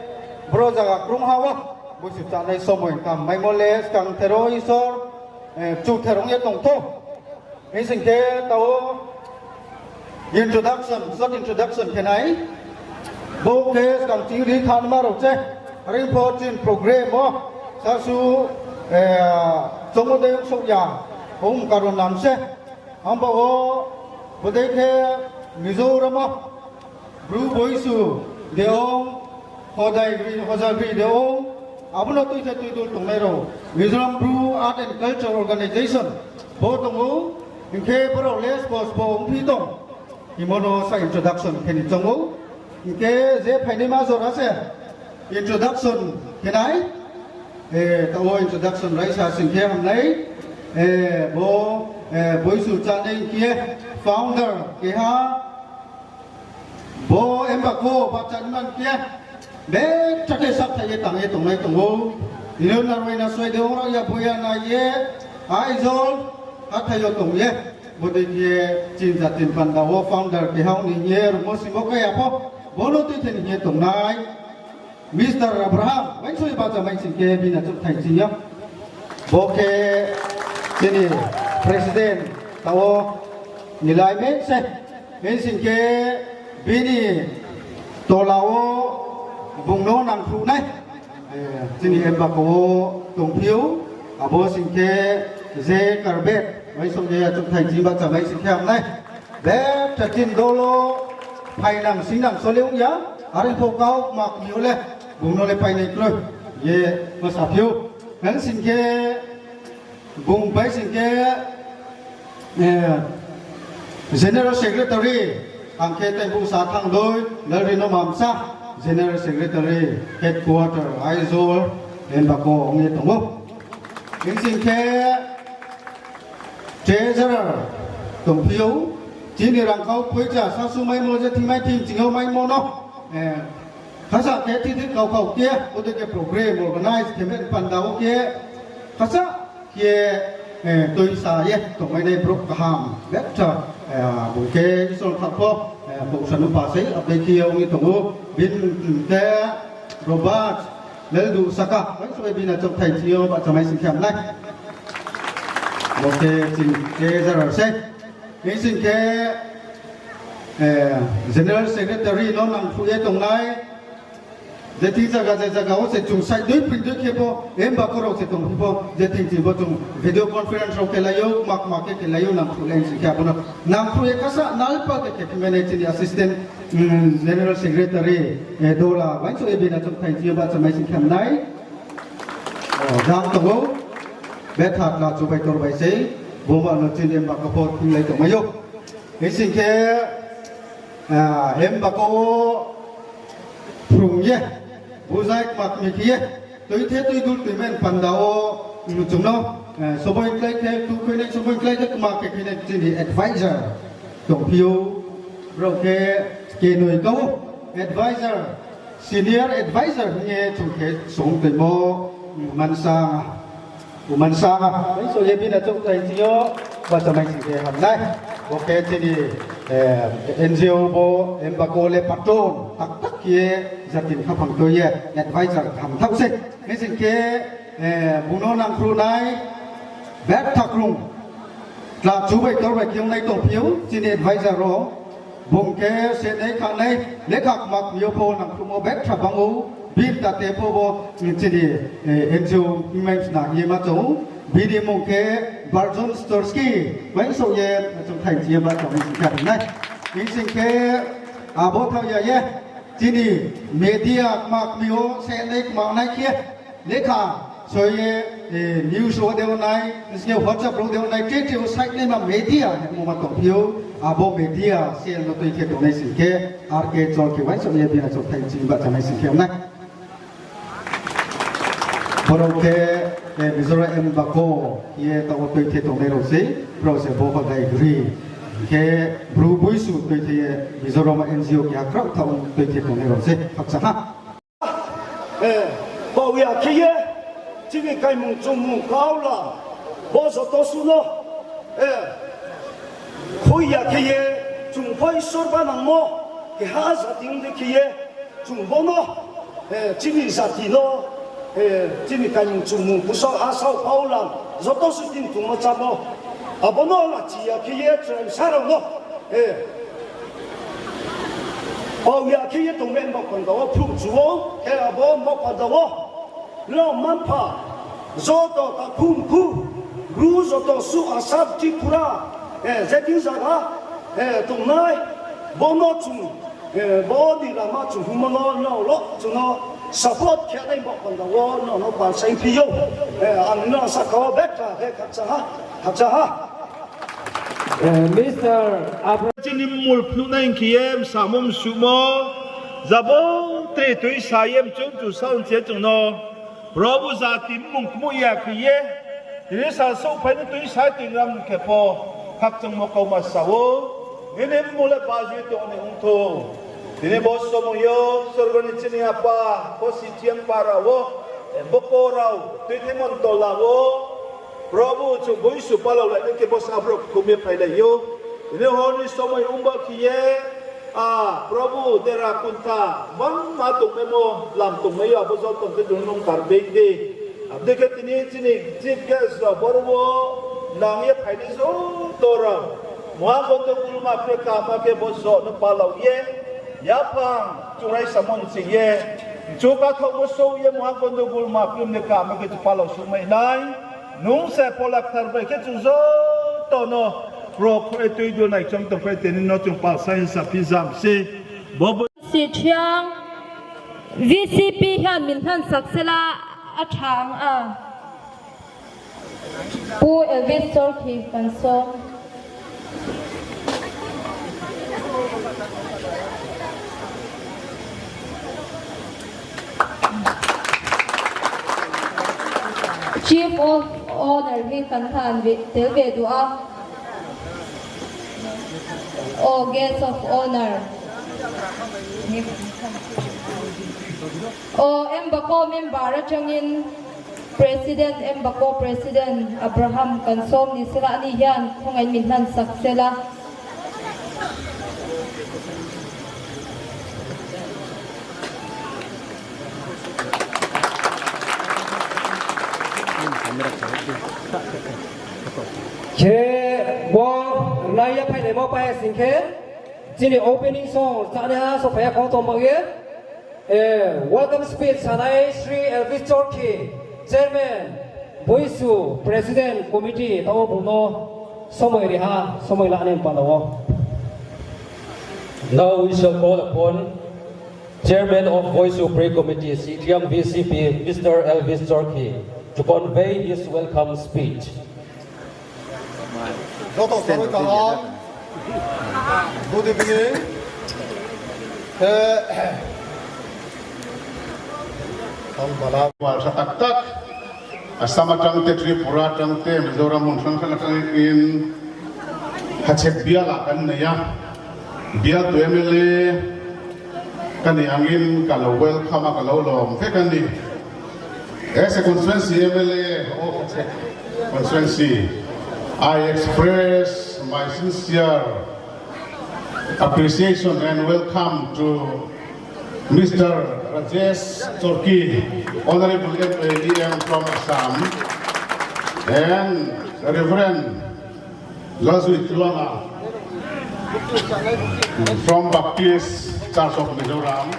bro zaga krungha wo Boisu chánai somoi kam maimo le skang thero Isor, eh, chu therong ye tong thou. Hing sing khe tao introduction, short introduction khe nai. Bo khe skang ching ri thanma rao se. Are pho chini program wo sasu, eh, choungmo dei ong souh ya. Ong karon nam se. Abo wo bodei khe Mizoram wo Bru Boisu de ong, Hojagri, Hojagri de ong, abo no tuisa tuidul tongnai rao Mizoram Bru Art and Culture Organization bo tong ou, hing khe brao le spo spo ongphi tong. Himo no sa introduction khe ni choung ou. Hing khe je phainaima jora se introduction khe nai. Eh, tao introduction raisa sing khe hamnai. Eh, bo, eh, Boisu chánai khe founder keha. Bo Mbako bahcha man khe betha khe sathai ye tang ye tongnai tong ou. Ino narwai na soi de ong ya boya nai ye Aizawl hathái yo tong ye. Bodei khe chini jati ni panda wo founder keha ong ni hing ye rungmo singmo kaya pho. Bo no tuithe ni hing ye tongnai Mister Abraham, uaingsouh ye bahcha mai sing khe bini achouhthai ching yo. Bo khe chini president tao ni lai me se. Hing sing khe bini tola wo bung no nangkhruh nai. Eh, chini Mbako wo tongphi ou, abo sing khe je Karbet, uaingsouh ye achouhthai ching bahcha mai sing khe hamnai. Betha chini dol wo phainang singnang sole ong ya, are pho kau kma kmi yo le, bung no le painai kroi ye ma saphi ou. Hing sing khe bung bai sing khe, eh, General Secretary, ang khe tei bung sa thanng doi, Lalrino Mamsa, General Secretary, Headquarter, Aizawl, Mbako ong ye tong ou. Hing sing khe, Treasurer tongphi ou, chini rangkhau poicha sasu maimo je thing mai thing ching yo maimo no, eh, khasa khe thithik kau kau khe, bodei khe program organize khe men panda wo khe, khasa khe, eh, tuisa ye tongmai nai brouh kaham, betha, eh, bung khe Isor kha pho, eh, bung sanupa sei, abo dei khe ong ye tong ou, bini khe Robert Leldu Saka, uaingsouh ye bini achouhthai ching yo bahcha mai sing khe hamnai. Bo khe chini treasurer sei. Hing sing khe, eh, General Secretary no nangkhruh ye tongnai. Je thing zaga, je zaga wo se chung sai dui pring dui khe pho, Mbako rao se tongphi pho, je thing ching pho chung video conference rao khe lai ou, kma kma khe khe lai ou, nangkhruh lai sing khe abo no nangkhruh ye khasa nalpa khe khe phi mai nai chini assistant, mm, General Secretary, eh, Dola, uaingsouh ye bini achouhthai ching yo bahcha mai sing khe hamnai. O, jang tong ou, betha kla chubai tor bai sei, bo ma no chini Mbako pho thinglai tongmai ou. Hing sing khe, ah, Mbako wo phrung ye, buzai kma kmi khe ye, tuithe tuidul tuimen panda wo, mm, chung no, eh, soboi klái khe, tu khuinai soboi klái khe kma khe khuinai chini advisor tongphi ou, brao khe kenoi kau advisor, senior advisor hing ye chung khe song toimo, mm, Mansang, Umansanga, uaingsouh ye bini achouhthai ching yo bahcha mai sing khe hamnai. Bo khe chini, eh, N G O bo, Mbako le patron, tak tak ye jati ni khaphang tui ye, advisor hamthaoh sei. Hing sing khe, eh, bung no nangkhruh nai, betha krung. Kla chubai tor bai khe ong nai tongphi ou, chini advisor rao. Bung khe se nai kha nai, lekha kma kmi yo pho nangkhruhmo betha bang ou, bini tate pho bo, chini, eh, N G O hingmai sna hing ye ma choung ou, bini mmung khe Barjon Storsky, uaingsouh ye, achouhthai ching ye bahcha mai sing khe hamnai. Hing sing khe, abo thaoh ya ye, chini media kma kmi yo se nai kma nai khe, lekha soi ye, eh, news wo de ongnai, sini WhatsApp rao de ongnai, tre tre wo site naima media hingmo ma tongphi ou, abo media cell no tuithe tongnai sing khe, R K Chorkhi uaingsouh ye bini achouhthai ching bahcha mai sing khe hamnai. Brao khe, eh, Mizoram Mbako ye tao tuithe tongnai rao sei, brao se bo Hojagri. Khe Bru Boisu tuithe ye Mizoram N G O keha kraoh thaoh tuithe tongnai rao sei, khakcha ha. Eh, bau ya khe ye, chini kaimung chungmung kaula, bo joto suh no, eh, Khoi ya khe ye, chung pho Isor banangmo, keha jati ong dei khe ye, chung bo no, eh, chini jati no, eh, chini kaimung chungmung, bsaoh, asaoh, paolam, joto suh chini tongmo chámo. Abo no lachi ya khe ye, Chrai bsa rao no, eh, pao ya khe ye tongmai ni baoh panda wo phruh chu ou, khe abo baoh panda wo. Nrao mma-mpha, joto takhu mkhu, Bru joto suh Assam, Tripura, eh, je thing zaga, eh, tongnai, bo no chung, eh, bo ni lama chung hingmo no, nrao lo chung no support khe nai baoh panda wo, nrao no pal saingphi ou, eh, ang nrao sahka wo betha khe khakchang ha, khakchang ha. Eh, Mister Abra- Chini mmul phnuh nai hing khe ye, msamo msuhmo, jabo tre tuisa ye mchung chu saoh nche chung no, Probhu jati mmung kmuh ya khe ye, tini sal souhphai no tuisa ye tingram khe pho, khakchangmo kauma sa ou, nini mmung le bajui tong ni ongthou. Tini bo somoi yo, sorgo ni chini Apa, bo Sithiang para wo, eh, boko rao, tuithimon tola wo, Probhu, chung boisu palao lai nai khe bo sa brouh khum ye phailai ou. Tini hor ni somoi ongba khe ye, a, Probhu, dera kunta, bangma tongmaimo, lam tongmai yo, abo joto khe chung nung kar being di. Abo dei khe tini chini chief guest rao boro wo nang ye phainai joto rao. Mungha gondo gulma khe kaham khe bo joto no palao ye, yaphang chung raisa mon ching ye, chu kathaoh bo souh ye mungha gondo gulma khe kaham khe chu palao souhmai nai. Nung se Phola Kthar bai khe chung joto no rokho ye tuidu nai chong tong khe tini no chung pal saing sa phi jam se. Bo bo Sithiang V C P ha minhan saksela athang a. Pu Elvis Chorkhi Kansom. Chief of Honor hi kan than ve, tel ve du a. O, Guest of Honor. O, Embako member a chang in President, Embako President Abraham Kansom ni sela ni hian khongai minhan saksela. Khe bo rnai ya phainaimo pai sing khe, chini opening song rchanaiha sophai ya khong tongma ye, eh, welcome speech sanai Shri Elvis Chorkhi, Chairman, Boisu, President, Committee, tao bung no somoi ri ha, somoi la nai panda wo. Now we shall call upon Chairman of Voisu Prayer Committee, Sithiang V C P, Mister Elvis Chorkhi, to convey his welcome speech. Joto saroi kaham. Good evening. Eh, Wal sa tak tak. Assam a tang te, Tripura tang te, Mizoram mun sang sang tang in, hachek bial a kan nai ya. Bial tu M L A, kani angin kalau welcome a kalau lom phe kani. As a constituency M L A of constituency, I express my sincere appreciation and welcome to Mister Rajesh Chorkhi, Honorable M L A E M from Assam, and Reverend Lajui Tuama from Baptist Church of Mizoram,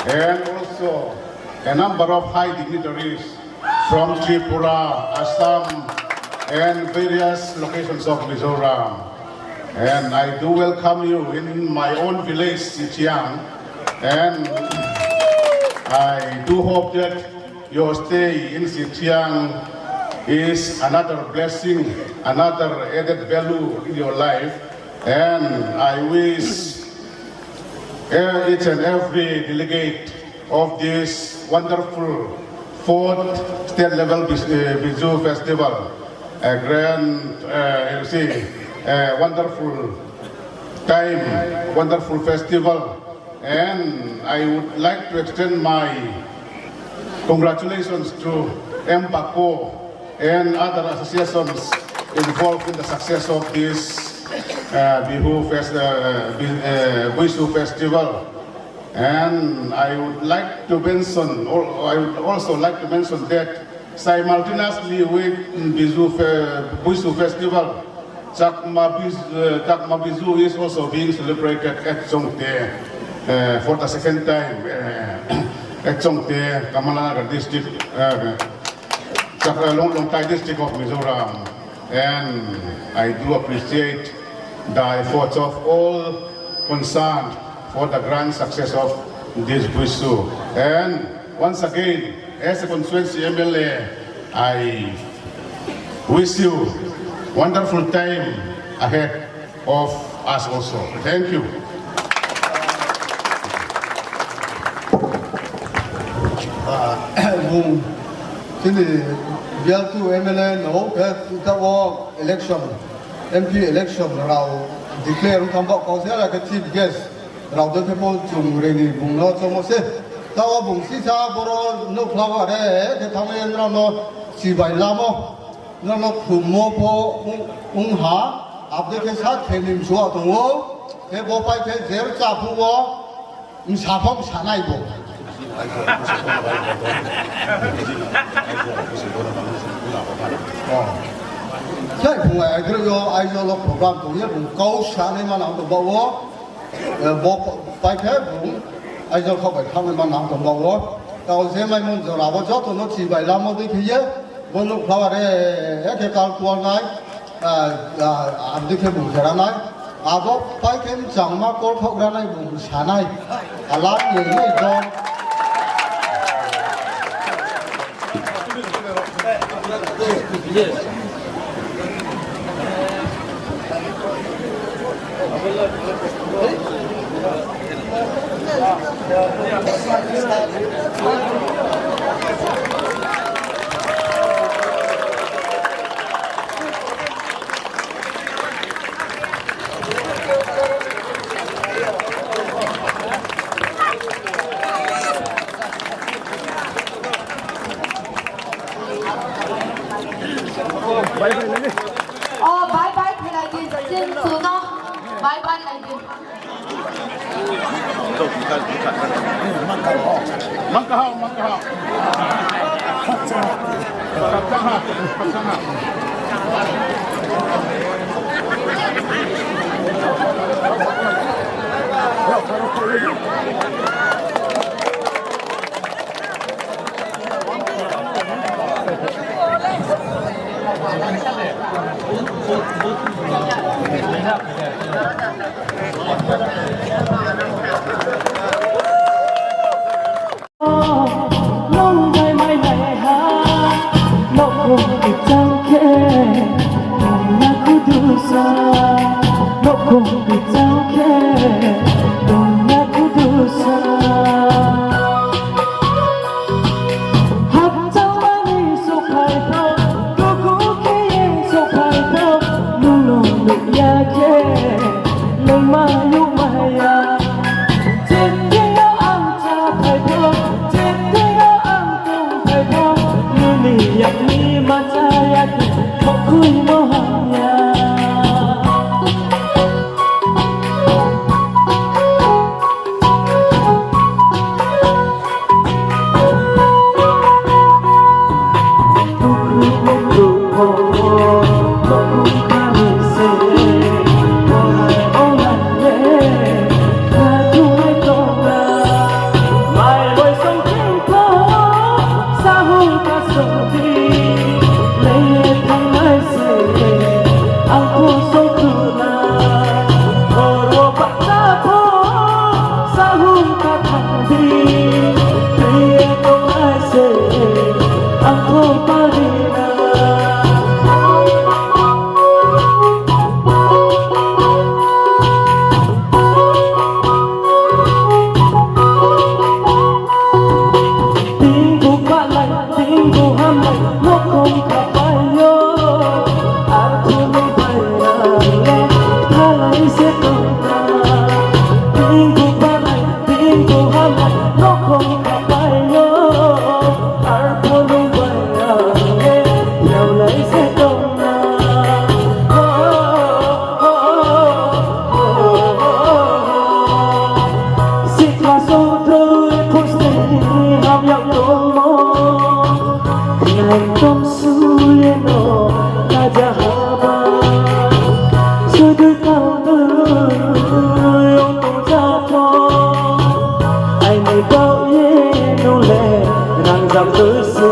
and also a number of high dignitaries from Tripura, Assam, and various locations of Mizoram. And I do welcome you in my own village, Sithiang. And I do hope that your stay in Sithiang is another blessing, another added value in your life. And I wish, eh, each and every delegate of this wonderful fourth state level Bis-, eh, Bizu festival, a grand, eh, you see, a wonderful time, wonderful festival. And I would like to extend my congratulations to M PACO and other associations involved in the success of this uh, Bihu Fest-, uh, Bi-, uh, Buisu Festival. And I would like to mention, al-, I would also like to mention that simultaneously with Bizu Fe-, Buisu Festival, Chakma Biz-, uh, Chakma Bizu is also being celebrated at Chongte, uh, for the second time, uh, at Chongte, Kamalanagar district, uh, Chak-, uh, Long-, Longkai district of Mizoram. And I do appreciate the efforts of all concerned for the grand success of this Buisu. And once again, as a constituency M L A, I wish you wonderful time ahead of us also. Thank you. Ah, bung, chini bial tu M L A no, eh, ta wo election, M P election rao declare ong thang ba kau se, la khe chief guest rao de khe pho chung reni bung no chomo se. Ta wo bung sisa boro nouhkhla wo re khe thanng ye nrao no chibai lamo. Nrao no khummo pho ong, ong ha, abo dei khe sa khe ni msu a tong ou, khe bo pai khe jer cha phuh wo, bsa pho bsa nai bo. Khe phung Aizawl yo, Aizawl wo program tong ye, bung kau sa nai ma nang tong ba wo. Eh, bo pai khe bung Aizawl khaoh bai thanng nai ma nang tong ba wo. Tao je maimon jora wo joto no chibai lamo dei khe ye, bo nouhkhla wo re, eh, khe kal kual nai, ah, ah, abo dei khe bung khe ra nai. Abo pai khe mchangma kol khaoh ra nai bung sa nai. Alam ye ye dong. O, bye bye khelai di, chini chu no. Bye bye lai di. Nung bai mai nai ha, nouhkhong kchang khe, tongna kudusa, nouhkhong kchang khe, tongna kudusa. Baoh ye nung le rangzag tui se.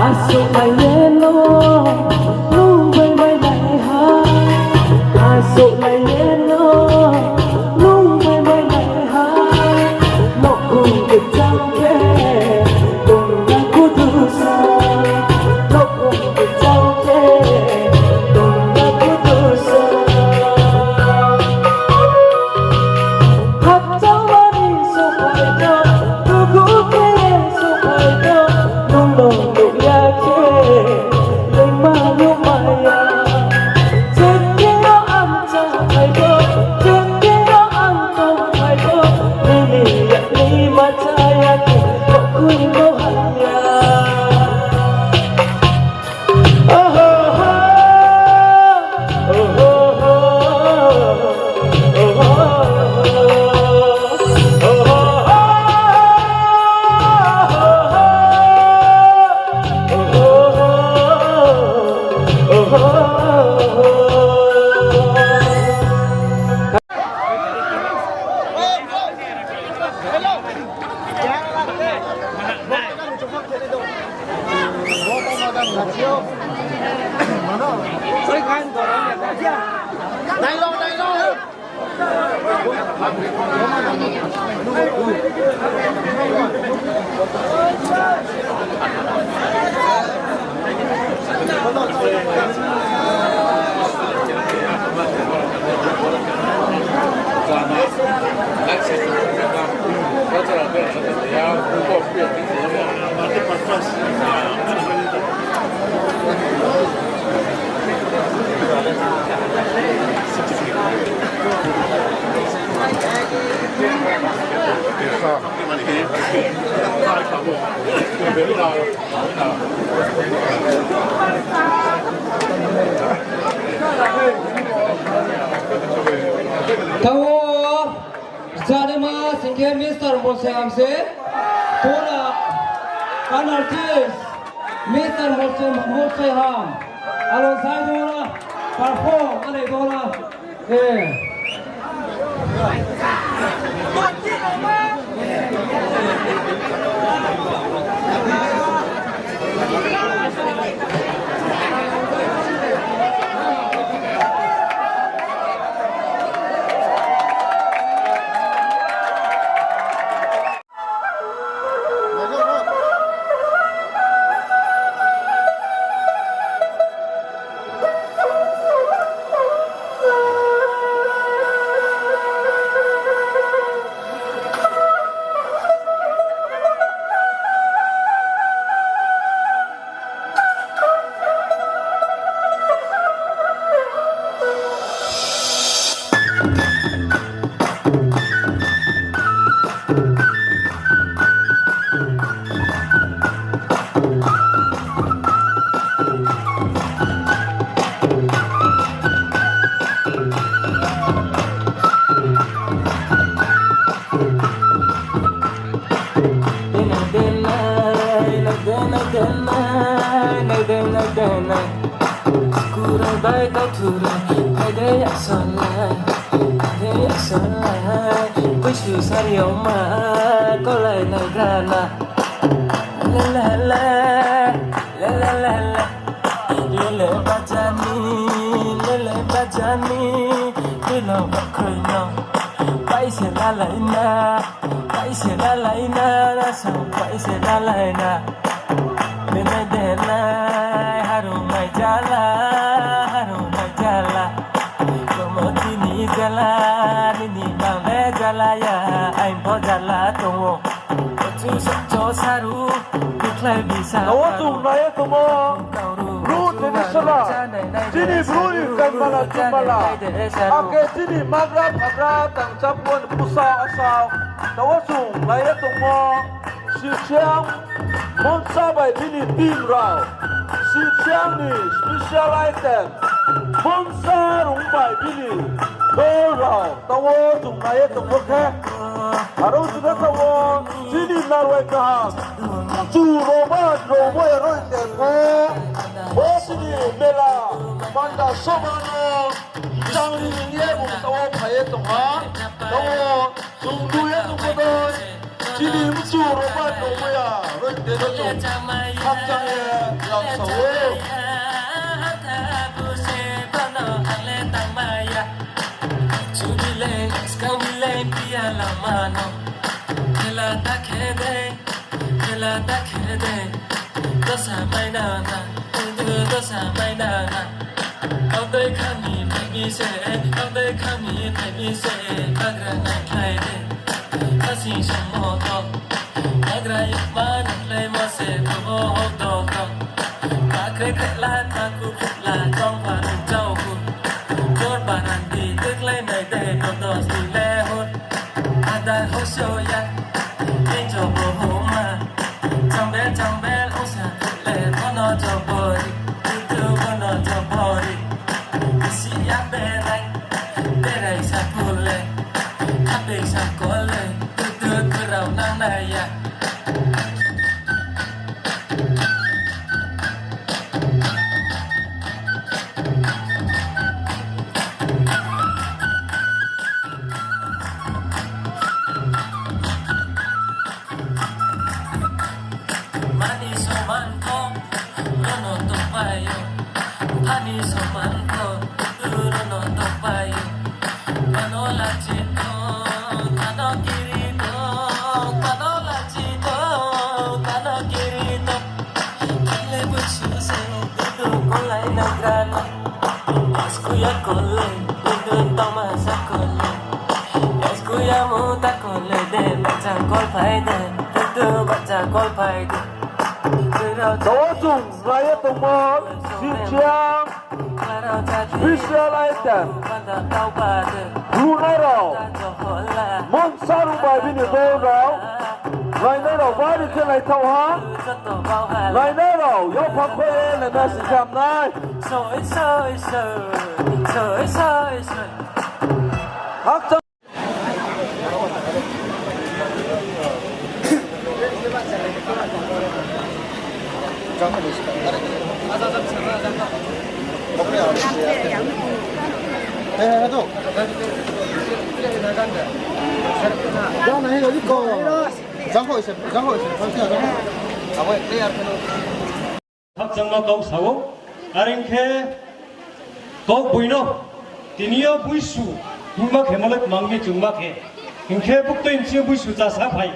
Asuh lai ye no, nung bai mai nai ha. Asuh lai ye no, nung bai mai nai ha. Nouhkhong kchang khe, tong na kudu sa. Nouhkhong kchang khe, tong na kudu sa. Hapchang mani souhphai tong, dugu khe souhphai tong, nung no nuh ya khe, leingma nuh mai ya. Jekhe no ang chá phai tong, jekhe no ang tong phai tong, nini yak ni ma chá ya khe, koi no ham ya. Tao, janaima sing khe Mister Molsai Ham se. Tora, panel artist, Mister Molsai, Molsai Ham. Alo sai dona, perform anai dona. Eh. Denai, denai, denai, denai, denai, denai. Kurai bai kau thurai, hai de ya salai, hai de ya salai. Kuisu sari oma, kolai nai grana. Le, le, le, le, le, le, le. Lele bajani, lele bajani, tui no bakhoi no. Paise lalai na, paise lalai na, rasa paise lalai na. Denai denai, harumai jala, harumai jala. Komo tini jala, nini bang le jala ya, aing pho jala tong ou. Ochu sa cho saru, bukhlai bisa. Tao chung nai ye tongmo, Bru traditional, chini Bru ni kaimala chumala, akhe chini magra phagra tang chapon pusa asao. Tao chung nai ye tongmo, Sirsiang Monsa bai bini team rao, Sirsiang ni special item, Monsa rung bai bini dol rao. Tao chung nai ye tongmo khe, aro chung khe tao chini narwai kaham, chu roma roma aro te pho, bo chini mela. Panda soba no chang ri ye bung tao phai ye tong ha. Tao chung tui ye tong pho dei. Chini mchu rao ba tongmai ya, roi de no chung khakchang ye lamsa ou. Chubile, skang bile, pia lama no. Khela ta khe de, khela ta khe de. Dosa mai na na, dosa mai na na. Kau dei khami phai mi se, kau dei khami phai mi se, bagra nai khlai de. Khasing samo to, bagra yama nang khlai mo se, bo ho to to. Bakre khela, taku khela, jong pa nang jao hu. Jor pa nang di, de khlai nai de, no dos di le hu. Ada ho so ya, e jo bo ho ma. Chambel, chambel, o sa le, bono jo bori, tu tu bono jo bori. Isi ya berai, berai sa kule, ape sa kule, tu tu kurau nang na ya. Mani soman tho, rono tongpai ou. Mani soman tho, rono tongpai ou. Kano lachi tho, kano kiri tho, kano lachi tho, kano kiri tho. Kale busu se, dudu kolai nagrana. Eskuya kole, dudu tamasa kole. Eskuya muta kole de, bacha kol phai de, dudu bacha kol phai de. Tao chung nai ye tongmo, Silchar special item. Khulumnai rao, mungsa rung bai bini brouh rao, nainai rao bari khe naithao ha. Nainai rao, yapha kho ye naina sing khe ham nai. Hakcha Hakchangma kau sa ou, are ong khe kau boi no, tini yo buisu hingma khe mo le tma ong mi chung ma khe, hing khe buktui nching yo buisu chasa phai,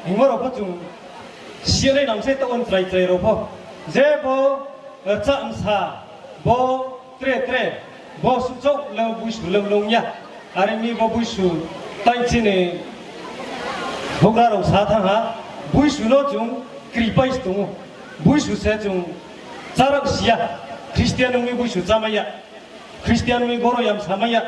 hingmo rao pho chung siyanai nang se taoh wo chrai chrai rao pho. Je bo, eh, rcha msa, bo tre tre, bo suhchouh le buisu le nung ya. Are mi bo buisu tai chini houhgra rao sa thanng ha, buisu no chung kri pai se tong ou. Buisu se chung chárak si ya, Christian ong mi buisu chámai ya. Christian ong mi goro yam samai ya,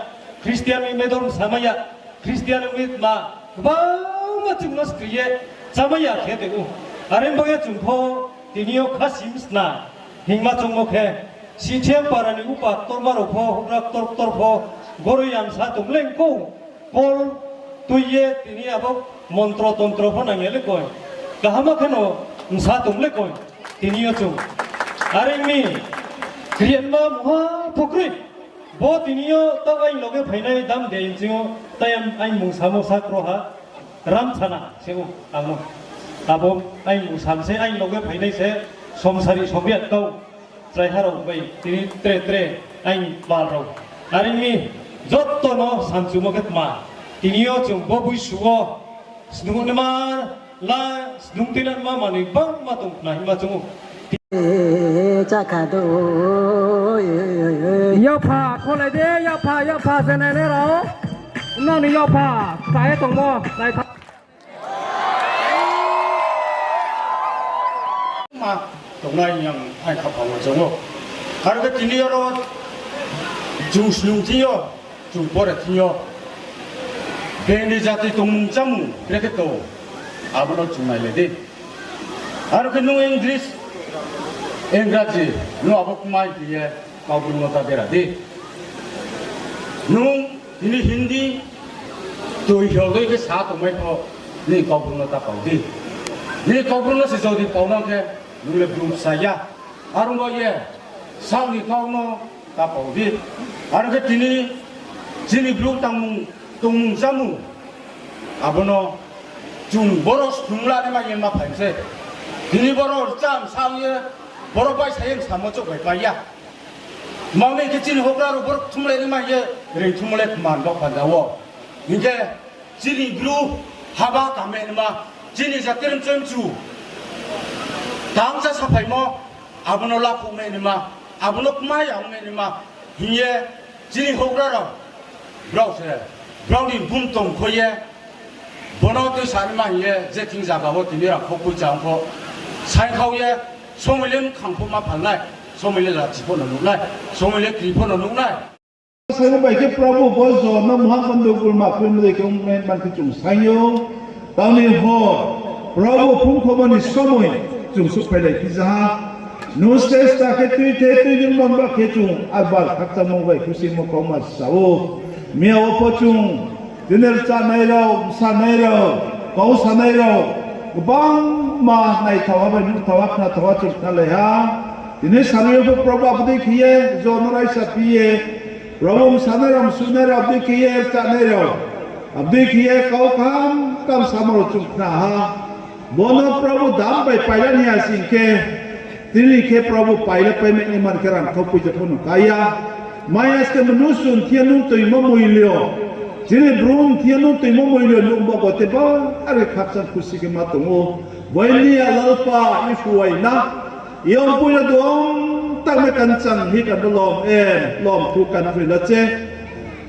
Christian ong mi medor samai ya, Christian ong mi tma, gbangma chung no skri ye chámai ya khe tong ou. Are ong ba ye chung pho tini yo khasi msna hingma chongmo khe, Sithiang para ni upa ktorma rao pho, houhgra ktor ktor pho, goro yam sa tong le ong kou. Paul tui ye tini abo montro tontro pho nang ya le koi. Kaham khe no msa tong le koi. Tini yo chung are ong mi, krianma mungha pho kroi. Bo tini yo taoh aini loge phainai dam de nching yo, tai aini mung samo sa kro ha, Ramchana se ou ang no. Abo aini mung sam se, aini loge phainai se, Somsari Sobiat kau. Chraiha rao bai tini tre tre aini pal rao. Are ong mi joto no samchumo khe tma, tini yo chung bo buisu wo snung naima la, snung tuinangma manoi gbangma tong khna hingma chung ou. Chakha do. Yapha kholai de, yapha, yapha je nainai rao. Nrao ni yapha khlai ye tongmo naitha. Ma tongnai hing ang aini khaphang wo choung ou. Aro khe tini yo ro chung snung thing yo, chung pore thing yo, bini jati tongmung chámung brekhe tong, abo no chung nailai di. Aro khe nung English, Engraji, nung abo kmai khe ye Kaubru no ta bera di. Nung nini Hindi toi hol doi khe sa tongmai pho, nini Kaubru no ta pau di. Nini Kaubru no se jodi pau nang khe, nung le Bru sa ya. Are ong ba ye, sak ni kau no Kapao di. Aro khe tini chini brouh tangmung, tongmung chámung, abo no chung boro snung la naima ye ma phai se. Tini boro rcham sang ye, boro bai sa ye samo chouh bai pai ya. Mami khe chini houhgra rao boro kthumlai naima ye, reingthummo le kman baoh panda wo. Hing khe chini bru haba kame naima, chini jati rmchoi mchu tangcha saphaimo, abo no lakhouh me naima, abo no kma ya ong me naima hing ye, chini houhgra rao, brao se, brao ni bum tong kho ye, bo no tuisa naima hing ye, je thing zaga wo tini rang kho poicha ong pho, saingkhau ye, somoi le mkhang pho ma phal nai, somoi le lachi pho no nuh nai, somoi le kri pho no nuh nai. Saimo bai khe Prabu bo jo no mha kondo gulma kri mdei khe ong nai man khe chung saing ou. Tang ni hor, Prabu phungkhomo ni somoi chung souhphailai phi ja ha. Nung sesta khe tuithe tuinung man ba khe chung arbar khakchangmo bai khuisingmo kauma sa ou. Miya wo pho chung tini rchahnai rao, bsanai rao, kau sanai rao, gbangma naithaoha bai nuhthaoha khnathaoha chung khnalai ha. Tini sari yo pho Prabu abo dei khe ye jo no raisa phi ye, Prabu bsanai rao, msuhnai rao abo dei khe ye rchahnai rao, abo dei khe ye kau kaham kaham samo rao chung khna ha. Bo no Prabu dam bai paila ni ya sing khe, tini khe Prabu paila pai mai ni man khe rang thao poicha pho no ka ya. Maya se khe mnusu thing yo nung toingmo moilyo, chini bru thing yo nung toingmo moilyo nung bo bo te ba are khakchang khusi khe ma tong ou. Bo ni ya Lalpa, i phuai na, i ongpoi no dong tangme kanchang hi kan bo lom e, lom thu kan phi la che.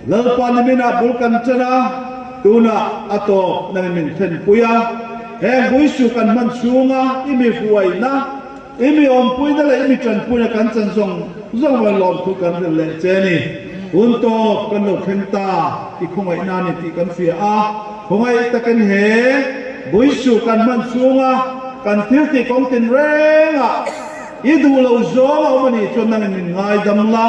Lalpa ni mina bul kan chana, tuna ato nang min then poi ya. He boisu kan man sunga, imi phuai na, imi ongpoi na le imi chanpoi na kanchang jong, jong bai lom thu kan le che ni. Unto kan no khenta, i khongai na ni ti kan phi a, khongai ta kan he, boisu kan man sunga, kan thil ti kong tin renga, i duh lo jong a mani chuan nang min ngai dam la.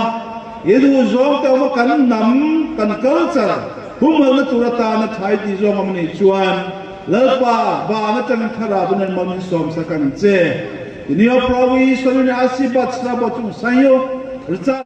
I duh jong te ma kan nam, kan culture, humal na tura ta na thai ti jong a mani chuan, Lalpa, ba na chang thara bu nan ma min som sa kan che. Tini yo Prabu Isor ni asibat sra bo chung saing ou, rcha